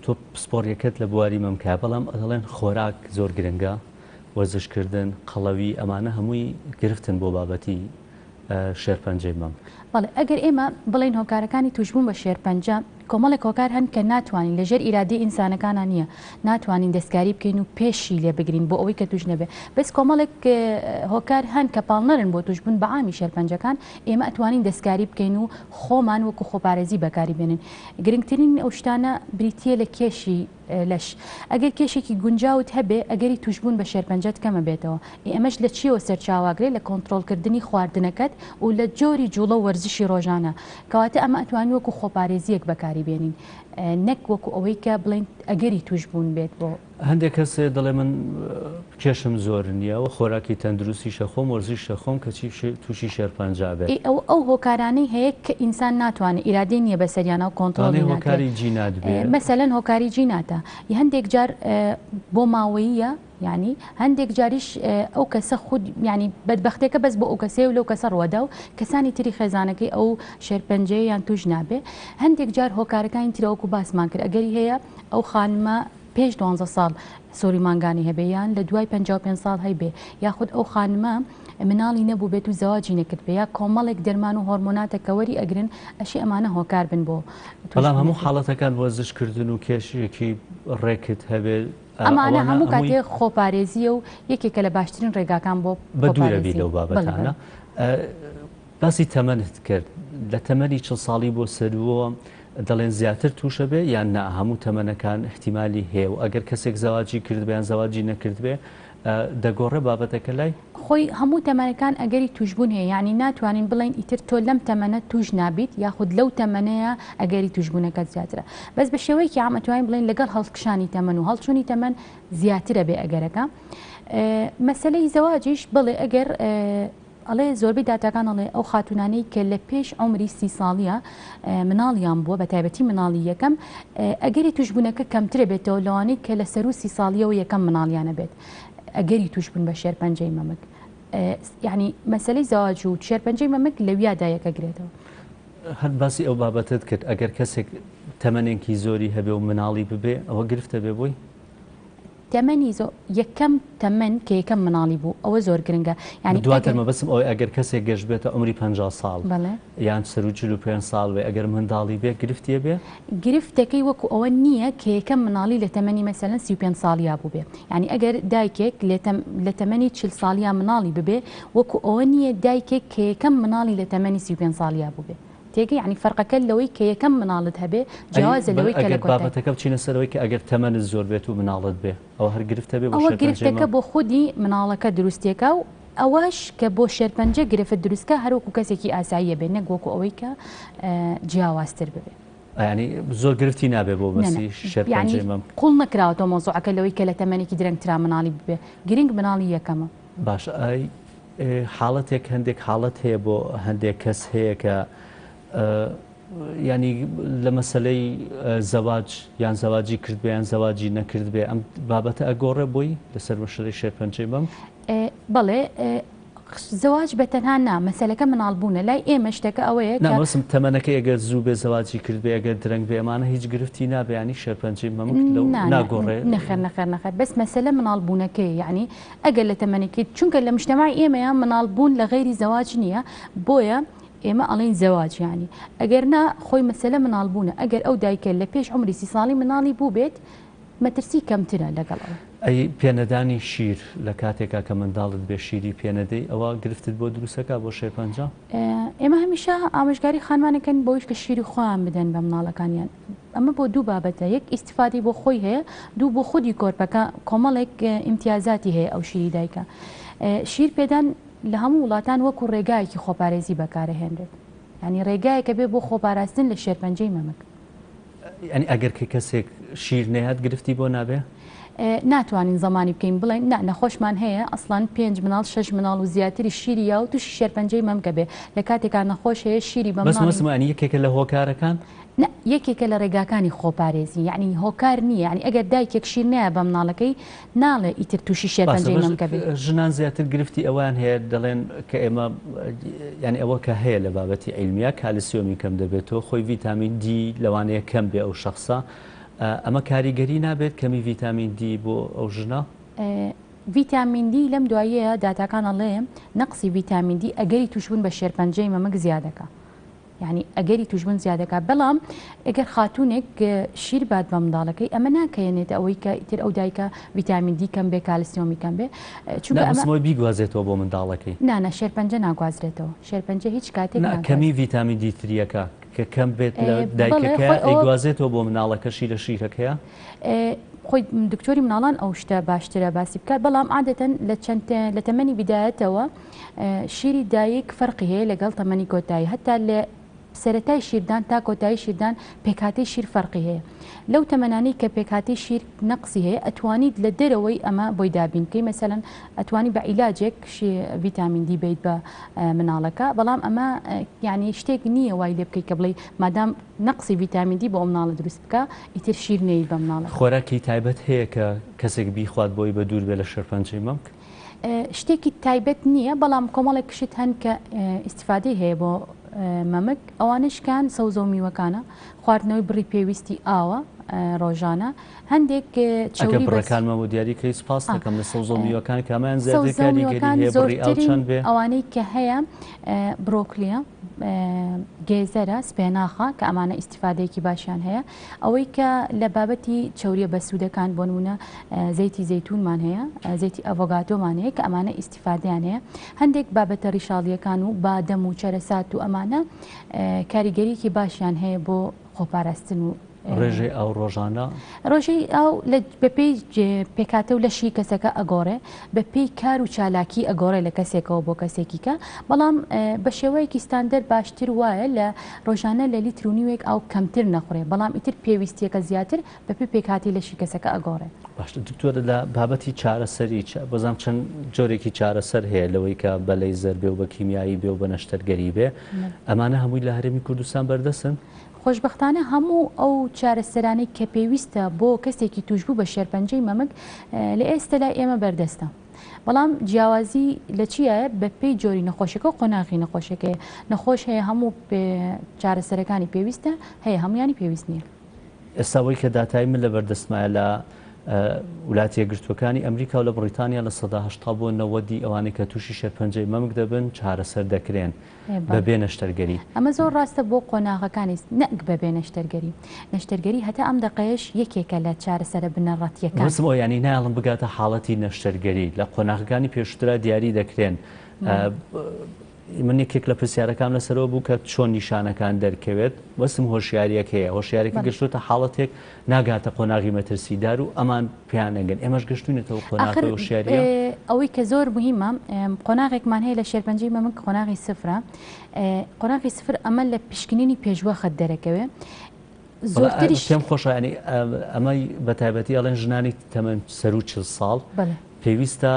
تۆ پسپۆریەکەت لە بواری مەمکە بەڵام ئەڵێن خۆراک زۆر گرنگە وەرزشکردن قەڵەوی ئەمانە هەمووی گرفتن بۆ بابەتی شێرپەنجەی مەمک. بەڵێ ئەگەر ئێمە بڵێین هۆکارەکانی تووشبوون بە شێرپەنجە کۆمەڵێک هۆکار هەن کە ناتوانین لە ژێر ئیرادەی ئینسانەکانا نییە ناتوانین دەستکاری بکەین و پێشی لێ بگرین بۆ ئەوەی کە تووش نەبێ بەس کۆمەڵێک هۆکار هەن کە پاڵنەرن بۆ تووشبوون بە عامی شێرپەنجەکان ئێمە ئەتوانین دەستکاری بکەین و خۆمان وەکو خۆپارێزی بەکاری بێنین گرنگترین ئەو شتانە بریتییە لە کێشی لەش. ئەگەر کێشێکی گونجاوت هەبێ ئەگەری توشبوون بە شێرپەنجەت کەمەبێتەوە. ئێ ئەمەش لە چیەوە سەرچاوەگرێ لە کۆنترۆڵکردنی خواردنەکەت و لە جۆری جوڵە و وەرزشی ڕۆژانە. کەواتە ئەمە ئەتوانین وەکو خۆپارێزییەک بەکاری بێنین نەک وەکو ئەوەی کە بڵێین ئەگەری توشبوون بێت بۆ. هەندێک کەس هەیە دەڵێ من کێشم زۆر نییە و خۆراکی تەندروستیش ئەخۆم وەرزیش ئەخۆم کەچی تووشی شێرپەنجە ئەبێت. ئێ ئەوە ئەو هۆکارانەی هەیە کە ئینسان ناتوانێ ئیرادەی نییە بەسەریانا و کۆنتڕۆڵی لەوانەیە ناکرێ. هۆکاری جینات بێ. مەسەلەن هۆکاری جیناتە هەندێک جار بۆ ماوەییە یانی هەندێک جاریش ئەو کەسە خود یانی بەدبەختێکە بەس بۆ ئەو کەسەیە و لەو کەسە ڕوەدا و کەسانی تری خێزانەکەی ئەو شێرپەنجەیەیان تووش نابێ هەندێک جار هۆکارەکانی ترە وەکو باسمان کرد ئەگەری هەیە ئەو خانمە پێش دوانزە ساڵ سوری مانگانی هەبێ یان لە دوای 55 ساڵ هەیبێ یاخود ئەو خانمە مناڵی نەبوو بێت و زەواجی نەکرد بێ یا کۆمەڵێک دەرمان و هۆرمۆناتە کە وەری ئەگرن ئەشی ئەمانە هۆکار بن بۆ بەڵام هەموو حاڵەتەکان وەرزشکردن و کێشێکی ڕێکت هەبێ ئەمانە هەموو کاتێ خۆپارێزیە و یەکێکە لە باشترین ڕێگاکان بۆ بەدوورەبی لەو بابەتانە. باسی تەمەنت کرد لە تەمەنی چڵ ساڵی بۆ سەرووەوە دەڵێن زیاتر تووشە بێ یان نا هەموو تەمەنەکان احتیمالی هەیە و ئەگەر کەسێک زەواجی کردبێ یان زەواجی نەکردبێ دەگۆڕێ بابەتەکە لای؟ خۆی هەموو تەمەنەکان ئەگەری تووشبوون هەیە یانی ناتوانین بڵێین ئیتر تۆ لەم تەمەنە تووش نابیت یاخود لەو تەمەنەیە ئەگەری تووشبوونەکەت زیاترە بەس بە شێوەیەکی عام ئەتوانین بڵێین لەگەڵ هەڵکشانی تەمەن و هەڵچوونی تەمەن زیاترە بێ ئەگەرەکە مەسەلەی زەواجیش بڵێ ئەگەر ئەڵێ زۆربەی داتاکان ئەڵێ ئەو خاتوونانەی کە لە پێش عومری سی ساڵیە مناڵیان بووە بە تایبەتی مناڵی یەکەم ئەگەری توشبوونەکە کەمترە بێتەوە لەوانەی کە لە سەروو سی ساڵیەوە یەکەم مناڵیانە بێت ئەگەری توشبوون بە شێرپەنجەی مەمک یعنی مەسەلەی زەواج و شێرپەنجەی مەمک لەویادا یەکەگرێتەوە. هەر باسی ئەو بابەتەت کرد ئەگەر کەسێک تەمەنێکی زۆری هەبێ و مناڵی ببێ ئەوە گرفتە بێ بۆی؟ تەمەنی زۆ یەکەم تەمەن کە یەکەم مناڵی بوو ئەوە زۆر گرنگە یانی دواتر مەبەستم ئەوەیە ئەگەر کەسێک گەشت بێتە عومری 50 ساڵ بەڵێ یان سەروو 45 ساڵ بێ ئەگەر منداڵی بێ گرفتیە بێ؟ گرفتەکەی وەکو ئەوە نییە کە یەکەم مناڵی لە تەمەنی مەسەلەن 35 ساڵیا بووبێ یانی ئەگەر دایکێک لە تەمەنی 40 ساڵیا مناڵی ببێ وەکو ئەوە نییە دایکێک کە یەکەم مناڵی لە تەمەنی 35 ساڵیا بووبێ تێگەی یانی فەرقەکە لەوەی کە یەکەم مناڵت هەبێ جیاوازە لەوەی کە لە ئەگەر بابەتەکە بچینە سەر ئەوەی کە ئەگەر تەمەنت زۆر بێت و مناڵت بێ ئەوە هەر گرفتە بێ بۆ ئەوە شێرپەنجەی گرفتەکە مەم؟ بۆ خودی مناڵەکە دروستێکا و ئەوەش کە بۆ شێرپەنجە گرفت دروستکا هەر وەکو کەسێکی ئاساییە بێ نەک وەکو ئەوەی کە جیاوازتر ببێ. یانی زۆر گرفتی نابێ بۆ نا نا بەسی یانی شێرپەنجەی مەم؟ قوڵ نەکراوەتەوە مەوزوعەکە لەوەی کە لە تەمەنێکی درەنگترا مناڵی ببێ گرنگ مناڵی یەکەمە. باشە ئای حاڵەتێک هەندێک حاڵەت هەیە بۆ هەندێک کەس هەیە کە. ینی لە مەسلەی زەواج یان زەواجی کرد بێ یان زەواجی نەکرد بێ ئەم بابەتە ئەگۆڕێ بۆی لەسەر مەشەلەی شێرپەنجەی مەمک؟ بەڵێ زەواج بە تەنها نا مەسەلەکە مناڵ بوونە لای ئێمە شتەکە ئەوەیە نا مەبەستم تەمەنەکەی ئەگەر زوو بێ زەواجی کرد بێ ئەگەر درەنگ بێ ئەمانە هیچ گرفتی نابێ یانی شێرپەنجەی مەمک لەو ناگۆڕێ؟ نەخێر نەخێر نەخێر بەس مەسەلە مناڵ بوونەکەیە یانی ئەگەر لە تەمەنێکی چونکە لە مجتەمەعی ئێمەیا مناڵ بوون لە غەیری زەواج نییە بۆیە ئێمە ئەڵێین زەواج یانی ئەگەر نا خۆی مەسەلە مناڵ بوونە ئەگەر ئەو دایکە لە پێش عومری سی ساڵی مناڵی بووبێت مەترسی کەمترە لەگەڵ ئەوە. ئەی پێنەدانی شیر لە کاتێکا کە منداڵت بێ شیری پێنەدەی ئەوە گرفتت بۆ دروستەکا بۆ شێرپەنجە؟ ئێمە هەمیشە ئامۆژگاری خانمان ئەکەین بەوەیش کە شیری خۆیان بدەن بە مناڵەکانیان ئەمە بۆ دوو بابەتە یەک ئیستیفادەی بۆ خۆی هەیە دوو بۆ خودی کۆرپەکە کۆمەڵێک ئیمتیازاتی هەیە ئەو شیری دایکە شیر پێدان لە هەموو وڵاتان وەکو ڕێگایەکی خۆپارێزی بەکارەهێنرێت یانی ڕێگایەکە بێ بۆ خۆپاراستن لە شێرپەنجەی مەمک. یانی ئەگەر کە کەسێک شیر نەیات گرفتی بۆ نابێ؟ ناتوانین زەمانی بکەین بڵێن نا نەخۆشمان هەیە ئەسڵەن پێنج مناڵ شەش مناڵ و زیاتری شیری یا و تووشی شێرپەنجەی مەمکە بێ لە کاتێکا نەخۆش هەیە شیری بە بەس مەسم یانی یەکێکە لە هۆکارەکان؟ نا یەکێکە لە ڕێگاکانی خۆپارێزی یانی هۆکار نییە یانی ئەگەر دایکێک شیر نەیا بە مناڵەکەی ناڵێ ئیتر تووشی باشە شێرپەنجەی بەس مەمکە بێ. ژنان زیاتر گرفتی ئەوەیان هەیە دەڵێن کە ئێمە یانی ئەوە کە هەیە لە بابەتی عیلمیە کالسیۆمی کەم دەبێتەوە خۆی ڤیتامین دی لەوانەیە کەم بێ ئەو شەخسە ئەمە کاریگەری نابێت کەمی ڤیتامین دی بۆ ئەو ژنە؟ ڤیتامین دی لەم دواییەیە داتاکان ئەڵێ نەقسی ڤیتامین دی ئەگەری تووشبوون بە شێرپەنجەی مەمک زیادەکا. یانی ئەگەری توشبوون زیاد دەکات بەڵام ئەگەر خاتوونێک شیر بات بە منداڵەکەی ئەمە ناکەیەنێتە ئەوەی کە ئیتر ئەو دایکە ڤیتامین دی کەم بێ کالسیۆمی کەم بێ چونکە ئەمە بیگوازێتەوە بۆ منداڵەکەی نا نا شێرپەنجە ناگوازرێتەوە شێرپەنجە هیچ کاتێک نا کەمی ڤیتامین دی تریەکە کە کەم بێت لە دایکەکە ئەیگوازێتەوە بۆ مناڵەکەشی لە شیرەکەیە خۆی دکتۆری مناڵان ئەو شتە باشترە باسی بکات بەڵام عادەتەن لە چەند لە تەمەنی بیدایەتەوە شیری دایک فەرقی هەیە لەگەڵ تەمەنی کۆتایی هەتا لە سەرەتای شیردان تا کۆتایی شیردان پێکهاتەی شیر فەرقی هەیە لەو تەمەنانەی کە پێکهاتەی شیر نەقسی هەیە ئەتوانیت لە دەرەوەی ئەمە بۆی دابین بکەی مەسەلەن ئەتوانی بە عیلاجێک ڤیتامین دی بیت بە مناڵەکە بەڵام ئەمە یعنی شتێک نییە وای لێ بکەیت کە بڵێ مادام نەقسی ڤیتامین دی بۆ ئەو مناڵە دروست بکە ئیتر شیر نەیت بە مناڵەکە. خۆراکی تایبەت هەیە کە کەسێک بیخوات بۆی بە دوور بێ لە شێرپەنجەی مەمک؟ شتێکی تایبەت نییە بەڵام کۆمەڵێک شت هەن کە ئیستیفادەی هەیە بۆ مەمک ئەوانەش کان سەوزە و میوەکانە خواردنەوەی بڕی پێویستی ئاوە ڕۆژانە هەندێک ئەگەر بڕەکانمان بۆ دیاری کەی سپاس دەکەم لە سەوزە و میوەکان کامیان زیاتر کاریگەری هەیە بڕی ئاو چەند بێ؟ ئەوانەی کە هەیە برۆکلیە گێزەرە سپێناخە کە ئەمانە ئیستیفادەیەکی باشیان هەیە ئەوەی کە لە بابەتی چەوریە بەسوودەکان بۆ نمونە زەیتی زەیتونمان هەیە زەیتی ئەڤۆگاتۆمان هەیە کە ئەمانە ئیستیفادەیان هەیە هەندێک بابەتە ڕیشاڵیەکان و بادەم و چەرەسات و ئەمانە کاریگەریکی باشیان هەیە بۆ خۆپاراستن و ڕێژەی ئاو ڕۆژانە؟ ڕێژەی ئاو بەپێی پێکهاتە و لەشی کەسەکە ئەگۆڕێ، بەپێی کار و چالاکی ئەگۆڕێ لە کەسێکەوە بۆ کەسێکی کە، بەڵام بە شێوەیەکی ستاندەر باشتر وایە لە ڕۆژانە لە لیتر و نیوێک ئاو کەمتر نەخورێ، بەڵام ئیتر پێویستیەکە زیاتر بەپێی پێکهاتەی لەشی کەسەکە ئەگۆڕێ. باشە دکتۆر لە بابەتی چارەسەری بەزام چەند جۆرێکی چارەسەر هەیە لەوەی کە بە لەیزەر بێ و بە کیمیایی بێ و بە نەشتەرگەری بێ ئەمانە هەمووی لە هەرێمی کوردستان بەردەستن؟ خۆشبەختانە هەموو ئەو چارەسەرانەی کە پێویستە بۆ کەسێکی تووشبوو بە شێرپەنجەی مەمک لە ئێستە لای ئێمە بەردەستە. بەڵام جیاوازی لە چیایە بە پێی جۆری نەخۆشەکە و قۆناغی نەخۆشەکەیە. نەخۆش هەیە هەموو چارەسەرەکانی پێویستە، هەیە هەموویانی پێویست نییە. ئێستا ئەوەی کە داتای من لەبەردەستمایە لە ولاتە یەکگرتووەکانی ئەمریکا و لە بڕیتانیا 80% بۆ 90 ئەوانەی کە تووشی شێرپەنجەی مەمک دەبن چارەسەر دەکرێن. بەبێ نەشتەرگەری. ئەمە زۆر ڕاستە بۆ قۆناغەکانی نەک بەبێ نەشتەرگەری. نەشتەرگەری هەتا ئەم دەقەیەش یەکێکە لە چارەسەرە بنەڕەتییەکان. مەبەستم ئەوەیە یانی نایەڵم بگاتە حاڵەتی نەشتەرگەری. لە قۆناغەکانی پێشووترا دیاری دەکرێن. من یەکێک لە پرسیارەکانم لەسەرەوە بوو کە چۆن نیشانەکان دەرکەوێت. مەبەستم هۆشیارییەک هەیە. هۆشیارییەکە گەشتۆتە حاڵەتێک ناگاتە قۆناغی مەترسیدار و ئەمان پێیان ئەگەن. ئێمەش گەشتوینەتەوە ئاخر قۆناغی هۆشیارییە؟ ئەوەی کە زۆر مهمە قۆناغێکمان هەیە لە شێرپەنجەی مەمک قۆناغی سفرە قۆناغی سفر ئەمە لە پشکنینی پێشوەخت دەرەکەوێ زۆرتریش پێم خۆشە ینی ئەمەی بە تایبەتی ئەڵێن ژنانی تەمەن سەروو 40 ساڵ پێویستە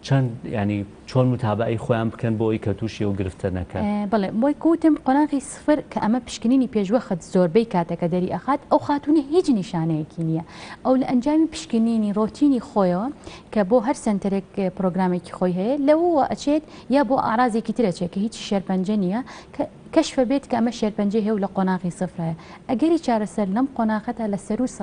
چەند ینی چۆن متابەعەی خۆیان بکەن بۆ ئەوەی کە تووشی ئەو گرفتە نەکەن؟ بەڵێ بۆی کوتم قۆناغی سفر کە ئەمە پشکنینی پێشوەخت زۆربەی کاتەکە دەری ئەخات ئەو خاتوونە هیچ نیشانەیەکی نییە ئەو لە ئەنجامی پشکنینی ڕۆتینی خۆیەوە کە بۆ هەر سەنتەرێک پرۆگرامێکی خۆی هەیە لەوەوە ئەچێت یا بۆ ئارازێکی تر ئەچێت کە هیچ شێرپەنجە نییە کە کەشفە بێت کە ئەمە شێرپەنجەی هەیە و لە قۆناغی سفرایە ئەگەری چارەسەر لەم قۆناغەدا لە سەروو 90%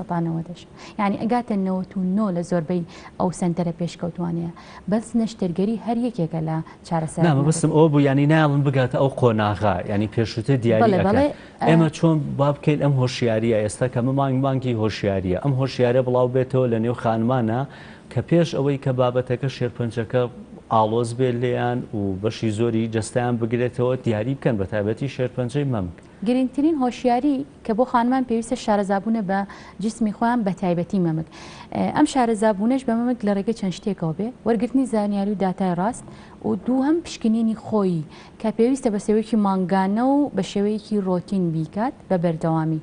ە یانی ئەگاتە 99 لە زۆربەی ئەو سەنتەرە پێشکەوتوانەیە بەس نەشتەرگەری هەر یەکێکە لە چارەسەر. نا مەبەستم ئەوە بوو یانی نایەڵن بگاتە ئەو قۆناغە یانی پێشووتر دیاری ئەکەن ئێمە چۆن با بکەین ئەم هۆشیاریە ئێستا کە ئەمە مانگ مانگی هۆشیاریە ئەم هۆشیارە بڵاو بێتەوە لە نێو خانمانە کە پێش ئەوەی کە بابەتەکە شێرپەنجەکە ئاڵۆز بێت لێیان و بەشی زۆری جەستەیان بگرێتەوە دیاری بکەن بە تایبەتی شێرپەنجەی مەمک. گرنگترین هۆشیاری کە بۆ خانمان پێویستە شارەزابوونە بە جسمی خۆیان بە تایبەتی مەمک. ئەم شارەزابوونەش بە مەمک لە ڕێگەی چەند شتێکەوە بێ، وەرگرتنی زانیاری و داتای ڕاست و دووهەم پشکنینی خۆیی کە پێویستە بە شێوەیەکی مانگانە و بە شێوەیەکی ڕۆتین بیکات بە بەردەوامی.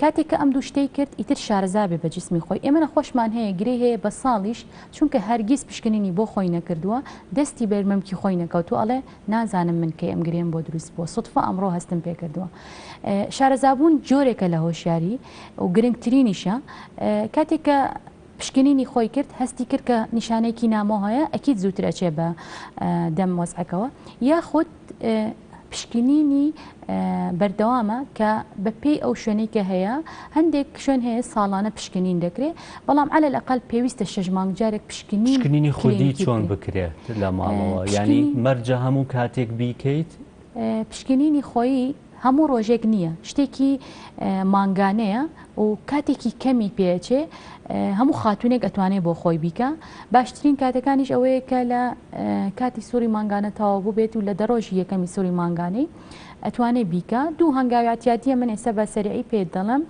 کاتێک کە ئەم دوو شتەی کرد ئیتر شارەزا بێ بە جسمی خۆی. ئێمە نەخۆشمان هەیە گرێی هەیە بە ساڵیش چونکە هەرگیز پشکنینی بۆ خۆی نەکردووە دەستی بەر مەمکی خۆی نەکەوتووە ئەڵێ نازانم من کەی ئەم گرێم بۆ دروست بووە سوتفە ئەمڕۆ هەستم پێ کردووە. شارەزابوون جۆرێکە لە هۆشیاری و گرنگترینیشە. کاتێک کە پشکنینی خۆی کرد هەستی کرد کە نیشانەیەکی نامۆ هەیە ئەکید زووتر ئەچێ بە دەم وەزعەکەوە یاخود پشکنینی بەردەوامە کە بە پێی ئەو شوێنەی کە هەیە هەندێک شوێن هەیە ساڵانە پشکنین دەکرێت بەڵام عەلەل ئەقەل پێویستە شەش مانگ جارێک پشکنین پشکنینی خودی کلینیکی چۆن بکرێت. بکرێت لە ماڵەوە یانی مەرجە هەموو کاتێک بیکەیت؟ پشکنینی خۆیی هەموو ڕۆژێک نییە شتێکی مانگانەیە و کاتێکی کەمی پێچێ هەموو خاتونێک ئەتوانێ بۆ خۆی بیکا باشترین کاتەکانیش ئەوەیە کە لە کاتی سوڕی مانگانە تەواو بووبێت و لە دە ڕۆژی یەکەمی سوڕی مانگانەی ئەتوانێ بیکا دوو هەنگاوی اعتیادیە من ئێستا بە سەریعی پێت دەڵێم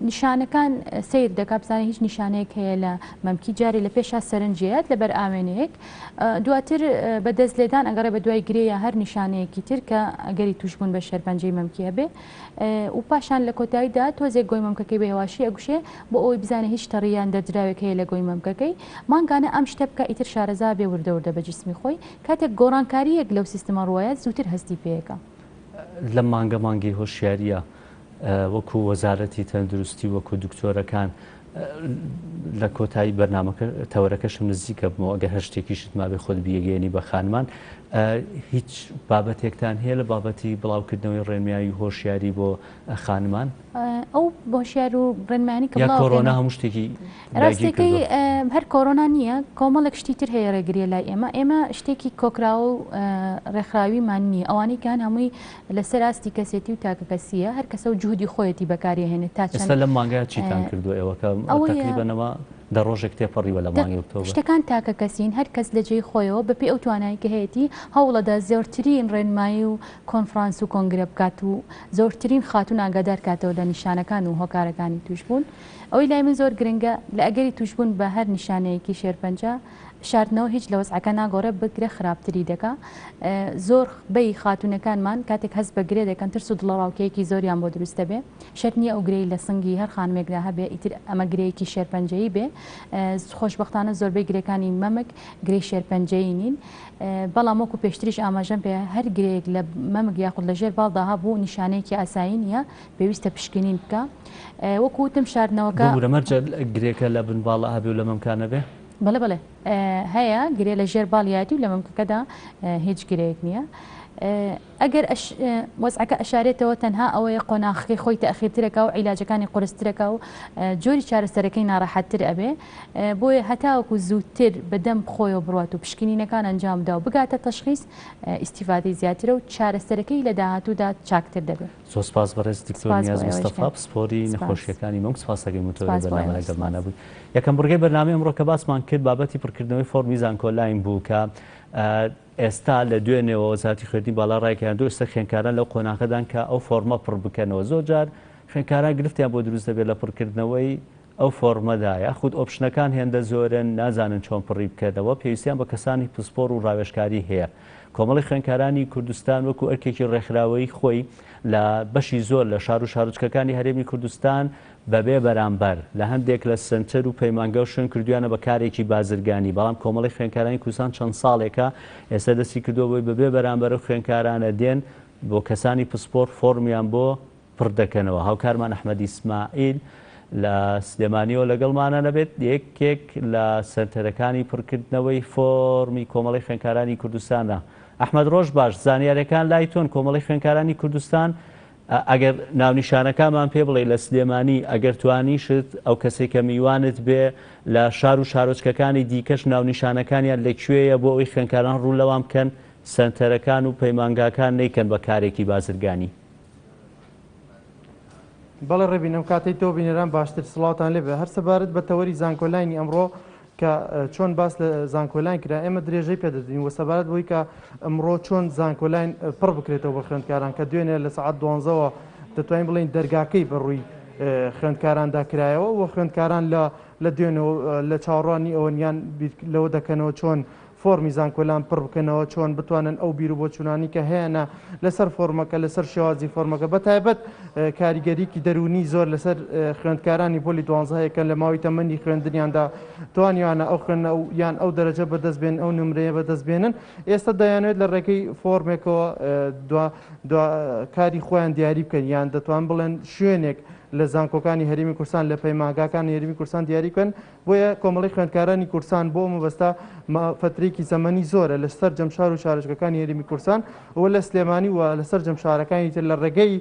نیشانەکان سیر دەکا بزانێ هیچ نیشانەیەک هەیە لە مەمکی جارێ لە پێشا سەرنجیات لەبەر ئاوێنەیەک دواتر بە دەست لێدان ئەگەڕێ بە دوای گرێ یا هەر نیشانەیەکی تر کە ئەگەری تووشبوون بە شێرپەنجەی مەمکی هەبێ و پاشان لە کۆتاییدا تۆزێک گۆی مەمکەکەی بە هێواشی ئەگوشێ بۆ ئەوەی بزانێ هیچ تەڕی یان دەردراوێک هەیە لە گۆی مەمکەکەی مانگانە ئەم شتە بکا ئیتر شارەزا بێ وردە وردە بە جیسمی خۆی کاتێک گۆڕانکارییەک لەو سیستمە ڕووەیات زووتر هەستی پێیەکا. لەم مانگە مانگی هۆشیارییە وەکو وەزارەتی تەندروستی وەکو دکتۆرەکان لە کۆتایی بەرنامەکە تەوەرەکەشم نزیکە بمەوە ئەگەر هەر شتێکیشت مابێ خۆت بیگەیەنی بە خانمان هیچ بابەتێکتان هەیە لە بابەتی بڵاوکردنەوەی ڕێنمایی و هۆشیاری بۆ خانمان؟ ئەو هۆشیار و ڕێنمایانی کە یا کۆرۆنا هەموو شتێکی ڕاستەکەی هەر کۆرۆنا نییە کۆمەڵێک شتی تر هەیە ڕێگریە لای ئێمە ئێمە شتێکی کۆکراوە و ڕێکخراویمان نییە ئەوانەی کان هەمووی لەسەر ئاستی کەسێتی و تاکەکەسییە، هەر کەسە و جوهدی خۆیەتی بەکاری ئەهێنێت تا چەند. ئێستا لەم مانگە چیتان کردووە ئێوە کە تەقریبەن ئەمە دە ڕۆژێک تێپەڕیوە لە مانگی ئۆکتۆبەر؟ شتەکان تاکەکەسین، هەر کەس لە جێی خۆیەوە بە پێی ئەو توانایەی کە هەیەتی هەوڵەدا زۆرترین ڕێنمایی و کۆنفرانس و کۆنگرە بکات و زۆرترین خاتوون ئاگادار کاتەوە لە نیشانەکان و هۆکارەکانی تووشبوون. ئەوەی لای من زۆر گرنگە لە ئەگەری تووشبوون بە هەر نیشانەیەکی شێرپەنجە، شاردنەوە هیچ لە وەزعەکە ناگۆڕێ بگرە خراپتری دەکا زۆر بەی خاتوونەکانمان کاتێک هەست بە گرێ دەکەن ترس و دڵەڕاوکێیەکی زۆریان بۆ دروست دەبێ شەرت نییە ئەو گرێی لە سنگی هەر خانمێکدا هەبێ ئیتر ئەمە گرێیەکی شێرپەنجەیی بێ خۆشبەختانە زۆربەی گرێکانی مەمک گرێی شێرپەنجەیی نین بەڵام وەکو پێشتریش ئاماژەم پێ هەر گرێیەک لە مەمک یاخود لە ژێر باڵدا هەبوو نیشانەیەکی ئاسایی نییە پێویستە پشکنین بکە وەکو وتم شاردنەوەکە ببورە مەرجە گرێکە لە بن باڵا هەبێ و لە مەمکا نەبێ؟ بەڵێ بەڵێ هەیە گرێ لە ژێر باڵیایەتی و لە مەمکەکەدا هیچ گرێیەک نییە. ئەگەر وەزعەکە ئەشارێتەوە تەنها ئەوەیە قۆناخەکەی خۆی تەئخیرترەکا و عیلاجەکانی قورسترەکا و جۆری چارەسەرەکەی ناڕەحەتتر ئەبێ بۆیە هەتاوەکو زووتر بە دەم خۆیەوە بڕوات و پشکنینەکان ئەنجام بدا و بگاتە تەشخیس ئیستیفادەی زیاترە و چارەسەرەکەی لە داهاتوودا چاکتر دەبێ. زۆر سپاس بەڕێز دکتۆر نیاز مستەفا پسپۆری نەخۆشیەکانی مەمک سپاس دەکەین بۆ تۆ بەرنامە لەگەڵمانە بووی یەکەم بڕگەی بەرنامەی ئەمڕۆ کە باسمان کرد بابەتی پڕکردنەوەی فۆڕمی زانکۆلاین بوو کە ئێستا لە دوێنێەوە وەزارەتی خوێندنی باڵا ڕایگەیاندووە ئێستا خوێندکاران لەو قۆناغەدان کە ئەو فۆڕمە پڕ بکەنەوە زۆر جار خوێندکاران گرفتیان بۆ دروست دەبێت لە پڕکردنەوەی ئەو فۆڕمەدا یاخود option ەکان هێندە زۆرن نازانن چۆن پڕی بکەنەوە پێویستیان بە کەسانی پسپۆڕ و ڕاوێژکاری هەیە. کۆمەڵی خوێندکارانی کوردستان وەکو ئەرکێکی ڕێکخراوەیی خۆی لە بەشی زۆر لە شار و شارۆچکەکانی هەرێمی کوردستان بەبێ بەرامبەر لە هەندێک لە سەنتەر و پەیمانگا و شوێن کردویانە بە کارێکی بازرگانی، بەڵام کۆمەڵەی خوێندکارانی کوردستان چەند ساڵێکە ئێستا دەستی کردووە بۆی بەبێ بەرامبەر ئەو خوێندکارانە دێن بۆ کەسانی پسپۆڕ فۆڕمیان بۆ پڕ دەکەنەوە. هاوکارمان ئەحمەد ئیسماعیل لە سلێمانیەوە لەگەڵمانە نەبێت یەکێک لە سەنتەرەکانی پڕکردنەوەی فۆڕمی کۆمەڵەی خوێندکارانی کوردستانە. ئەحمەد ڕۆژ باش، زانیاریەکان لای تۆن کۆمەڵەی خوێندکارانی کوردستان ئەگەر ناونیشانەکانمان پێ بڵێی لە سلێمانی، ئەگەر توانیشت ئەو کەسەی کە میوانت بێ لە شار و شارۆچکەکانی دیکەش ناونیشانەکانیان لە کوێیە بۆ ئەوەی خوێندکاران ڕوو لەوان بکەن، سەنتەرەکان و پەیمانگاکان نەیکەن بە کارێکی بازرگانی. بەڵێ ڕێبین ئەم کاتەی تۆ بینەران باشتر سڵاوتان لێبێ هەر سەبارەت بە تەوەری زانکۆلاینی ئەمڕۆ کە چۆن باس لە زانکۆلاین کرا ئێمە درێژەی پێدەدەین و سەبارەت بەوەی کە ئەمڕۆ چۆن زانکۆلاین پڕ بکرێتەوە بە خوێندکاران کە دوێنێ لە سەعات دوانزەوە دەتوانین بڵێین دەرگاکەی بە ڕووی خوێندکاراندا کرایەوە و خوێندکاران لە لە دوێنەوە لە چاوەڕوانی ئەوەن یان بیر لەوە دەکەنەوە چۆن فۆرمی زانکۆلان پڕ بکەنەوە، چۆن بتوانن ئەو بیروبۆچوونانەی کە هەیانە لەسەر فۆرمەکە، لەسەر شێوازی فۆرمەکە، بەتایبەت کاریگەریی دەروونی زۆر لەسەر خوێندکارانی پۆلی دوانزە هەیە کە لە ماوەی تەمەنی خوێندنیاندا توانیویانە ئەو خوێندنە یان ئەو دەرەجە بەدەست بێنن، ئەو نمرەیە بەدەست بێنن، ئێستا دەیانەوێت لە ڕێگەی فۆرمێکەوە دوا دوا کاری خۆیان دیاری بکەن یان دەتوان بڵێن شوێنێک لە زانکۆکانی هەرێمی کوردستان لە پەیمانگاکانی هەرێمی کوردستان دیاری بکەن بۆیە کۆمەڵەی خوێندکارانی کوردستان بۆ ئەو مەبەستە فەترەیەکی زەمەنی زۆرە لە سەرجەم شار و شارۆچکەکانی هەرێمی کوردستان و لە سلێمانی و لە سەرجەم شارەکانی تر لە ڕێگەی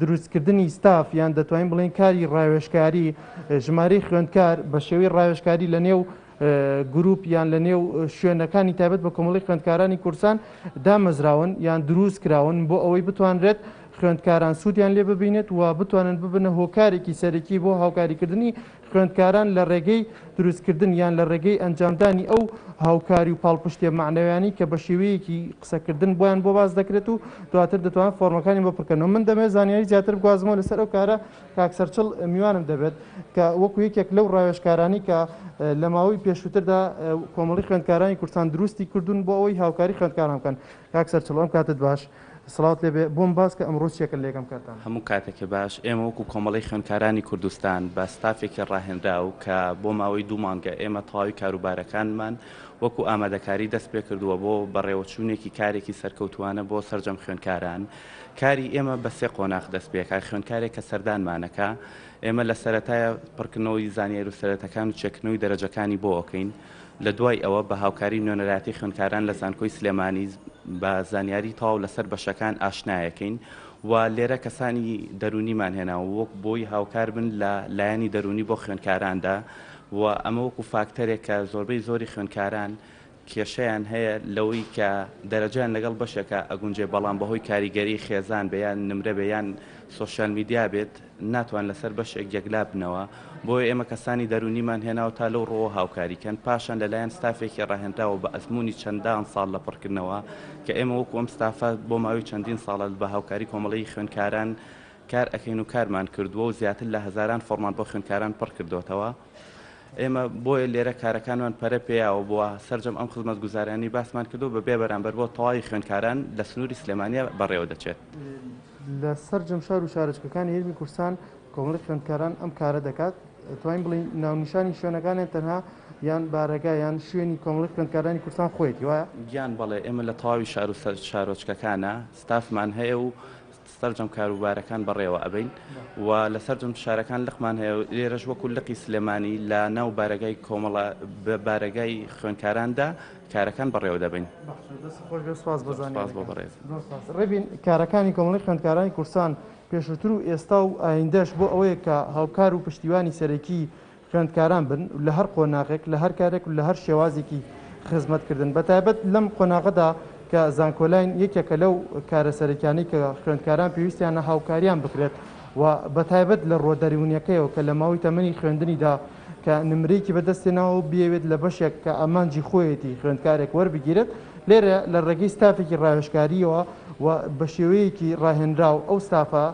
دروستکردنی ستاف یان دەتوانین بڵێین کاری ڕاوێژکاری ژمارەی خوێندکار بە شێوەی ڕاوێژکاری لە نێو گروپ یان لە نێو شوێنەکانی تایبەت بە کۆمەڵی خوێندکارانی کوردستان دامەزراون یان دروست کراون بۆ ئەوەی بتوانرێت خوێندکاران سوودیان لێ ببینێت و بتوانن ببنە هۆکارێکی سەرەکی بۆ هاوکاریکردنی خوێندکاران لە ڕێگەی دروستکردن یان لە ڕێگەی ئەنجامدانی ئەو هاوکاری و پاڵپشتیە مەعنەویانەی کە بە شێوەیەکی قسەکردن بۆیان بۆ باس دەکرێت و دواتر دەتوانن فۆرمەکانی بۆ پڕکەنەوە. من دەمەوێت زانیاری زیاتر بگوازمەوە لەسەر ئەو کارە کاک سەرچڵ میوانم دەبێت کە وەکو یەکێک لەو ڕاوێژکارانەی کە لە ماوەی پێشووتردا کۆمەڵی خوێندکارانی کوردستان دروستی کردوون بۆ ئەوەی هاوکاری خوێندکاران بکەن. کاک سەرچڵ ئەم کاتت باش. سڵاوت لێبێ بۆم باس کە ئەمڕۆ چیەکەن لە یەکەم کارتان. هەموو کاتێکێ باش، ئێمە وەکو کۆمەڵەی خوێندکارانی کوردستان بە ستافێکی ڕاهێنراو کە بۆ ماوەی دوو مانگە ئێمە تەواوی کاروبارەکانمان وەکو ئامادەکاری دەست پێکردووە بۆ بەڕێوەچوونێکی کارێکی سەرکەوتووانە بۆ سەرجەم خوێندکاران کاری ئێمە بە سێ قۆناغ دەست پێکا خوێندکارێک کە سەردانمانەکا ئێمە لە سەرەتایە پڕکردنەوەی زانیاری و سەرەتەکان و چێکردنەوەی دەرەجەکانی بۆ ئەکەین لە دوای ئەوە بە هاوکاری نوێنەرایەتی خوێندکاران لە زانکۆی سلێمانی بە زانیاری تەواو لەسەر بەشەکان ئاشنایەکەین و لێرە کەسانی دەروونیمان هێناوە وەک بۆی هاوکار بن لە لایەنی دەروونی بۆ خوێندکاراندا و ئەمە وەکو فاکتەرێک کە زۆربەی زۆری خوێندکاران کێشەیان هەیە لەوەی کە دەرەجەیان لەگەڵ بەشێکا ئەگونجێ بەڵام بەهۆی کاریگەری خێزان بێ یان نمرە بێ یان سۆشیال میدیا بێت ناتوان لەسەر بەشێک یەکلا بنەوە بۆیە ئێمە کەسانی دەروونیمان هێناوە تا لەو ڕووەوە هاوکاری کەن پاشان لەلایەن ستافێکی ڕاهێنراوە بە ئەزموونی چەندان ساڵ لە پڕکردنەوە کە ئێمە وەکو ئەم ستافە بۆ ماوەی چەندین ساڵە بە هاوکاری کۆمەڵەی خوێندکاران کار ئەکەین و کارمان کردووە و زیاتر لە هەزاران فۆڕمان بۆ خوێندکاران پڕ کردۆتەوە. ئێمە بۆیە لێرە کارەکانمان پەرە پێیاوە بووە، سەرجەم ئەم خزمەتگوزاریانەی باسمان کردووە بە بێ بەرامبەر بۆ تەواوی خوێندکاران لە سنووری سلێمانییە بەڕێوە دەچێت. لە سەرجەم شار و شارۆچکەکانی هەرێمی کوردستان کۆمەڵەی خوێندکاران ئەم کارە دەکات، دەتوانین بڵێین ناونیشانی شوێنەکانیان تەنها یان بارەگا یان شوێنی کۆمەڵەی خوێندکارانی کوردستان خۆیەتی وایە؟ گیان بەڵێ، ئێمە لە تەواوی شار و شارۆچکەکانا ستافمان هەیە و سەرجەم کاروبارەکان بەڕێوە ئەبەین و لە سەرجەم شارەکان لقمان هەیە و لێرەش وەکو لقی سلێمانی لە ناو بارەگای کۆمەڵە بارەگای خوێندکاراندا کارەکان بەڕێوە دەبەین. باشە دەست خۆش بێ سوپاس بۆ سوپاس بۆ زانیاریەکان. بەڕێز. زۆر سوپاس. ڕێبین کارەکانی کۆمەڵەی خوێندکارانی کوردستان پێشووتر و ئێستا و ئایندەش بۆ ئەوەیە کە هاوکار و پشتیوانی سەرەکی خوێندکاران بن لە هەر قۆناغێک، لە هەر کارێک و لە هەر شێوازێکی خزمەتکردن، بەتایبەت لەم قۆناغەدا کە زانکۆلاین یەکێکە لەو کارە سەرەکیانەی کە خوێندکاران پێویستیانە هاوکاریان بکرێت و بەتایبەت لە ڕووە دەروونیەکەیەوە کە لە ماوەی تەمەنی خوێندنیدا کە نمرەیەکی بەدەستهێناوە و بیەوێت لە بەشێک کە ئامانجی خۆیەتی خوێندکارێک وەربگیرێت لێرە لە ڕێگەی ستافێکی ڕاوێژکارییەوە و بە شێوەیەکی ڕاهێنراو ئەو ستافە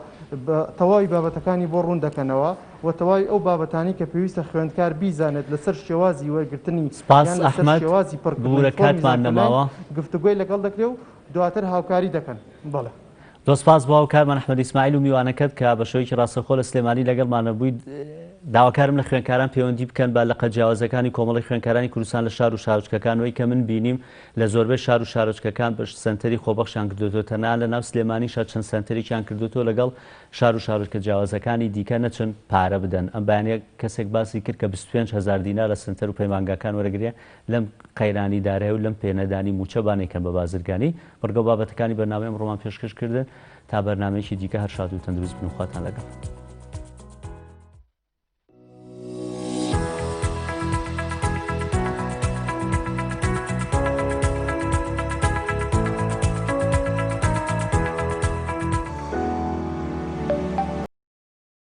تەواوی بابەتەکانی بۆ ڕوون دەکەنەوە. و تەواوی ئەو بابەتانەی کە پێویستە خوێندکار بیزانێت لەسەر شێوازی وەرگرتنی سپاس یان لەسەر ئەحمەد، شێوازی پڕکردنەوەی ببورە فۆرمی کاتمان زانکۆلاین نەماوە. گفتوگۆی لەگەڵ دەکرێ و دواتر هاوکاری دەکەن. بەڵێ. زۆر سپاس بۆ هاوکارمان ئەحمەد ئیسماعیل و میوانەکەت کە بە شێوەیەکی ڕاستەوخۆ لە سلێمانی لەگەڵمانە بووی. داواکارم لە خوێندکاران پەیوەندی بکەن بە لقە جیاوازەکانی کۆمەڵەی خوێندکارانی کوردستان لە شار و شارۆچکەکان وەی کە من بینیم لە زۆربەی شار و شارۆچکەکان بەش سەنتەری خۆبەخشیان کردۆتەوە تەنها لە ناو سلێمانیشا چەند سەنتەرێکیان کردۆتەوە لەگەڵ شار و شارۆچکە جیاوازەکانی دیکە نەچن پارە بدەن ئەم بەیانیە کەسێک باسی کرد کە 25 هەزار دینار لە سەنتەر و پەیمانگاکان وەرەگرێ لەم قەیرانی دارایی و لەم پێنەدانی مووچە با نەیکەن بە بازرگانی. بڕگە و بابەتەکانی بەرنامەی ئەمڕۆمان پێشکەش کردن. تا بەرنامەیەکی دیکە هەر شاد و تەندروست بن و خواتان لەگەڵ.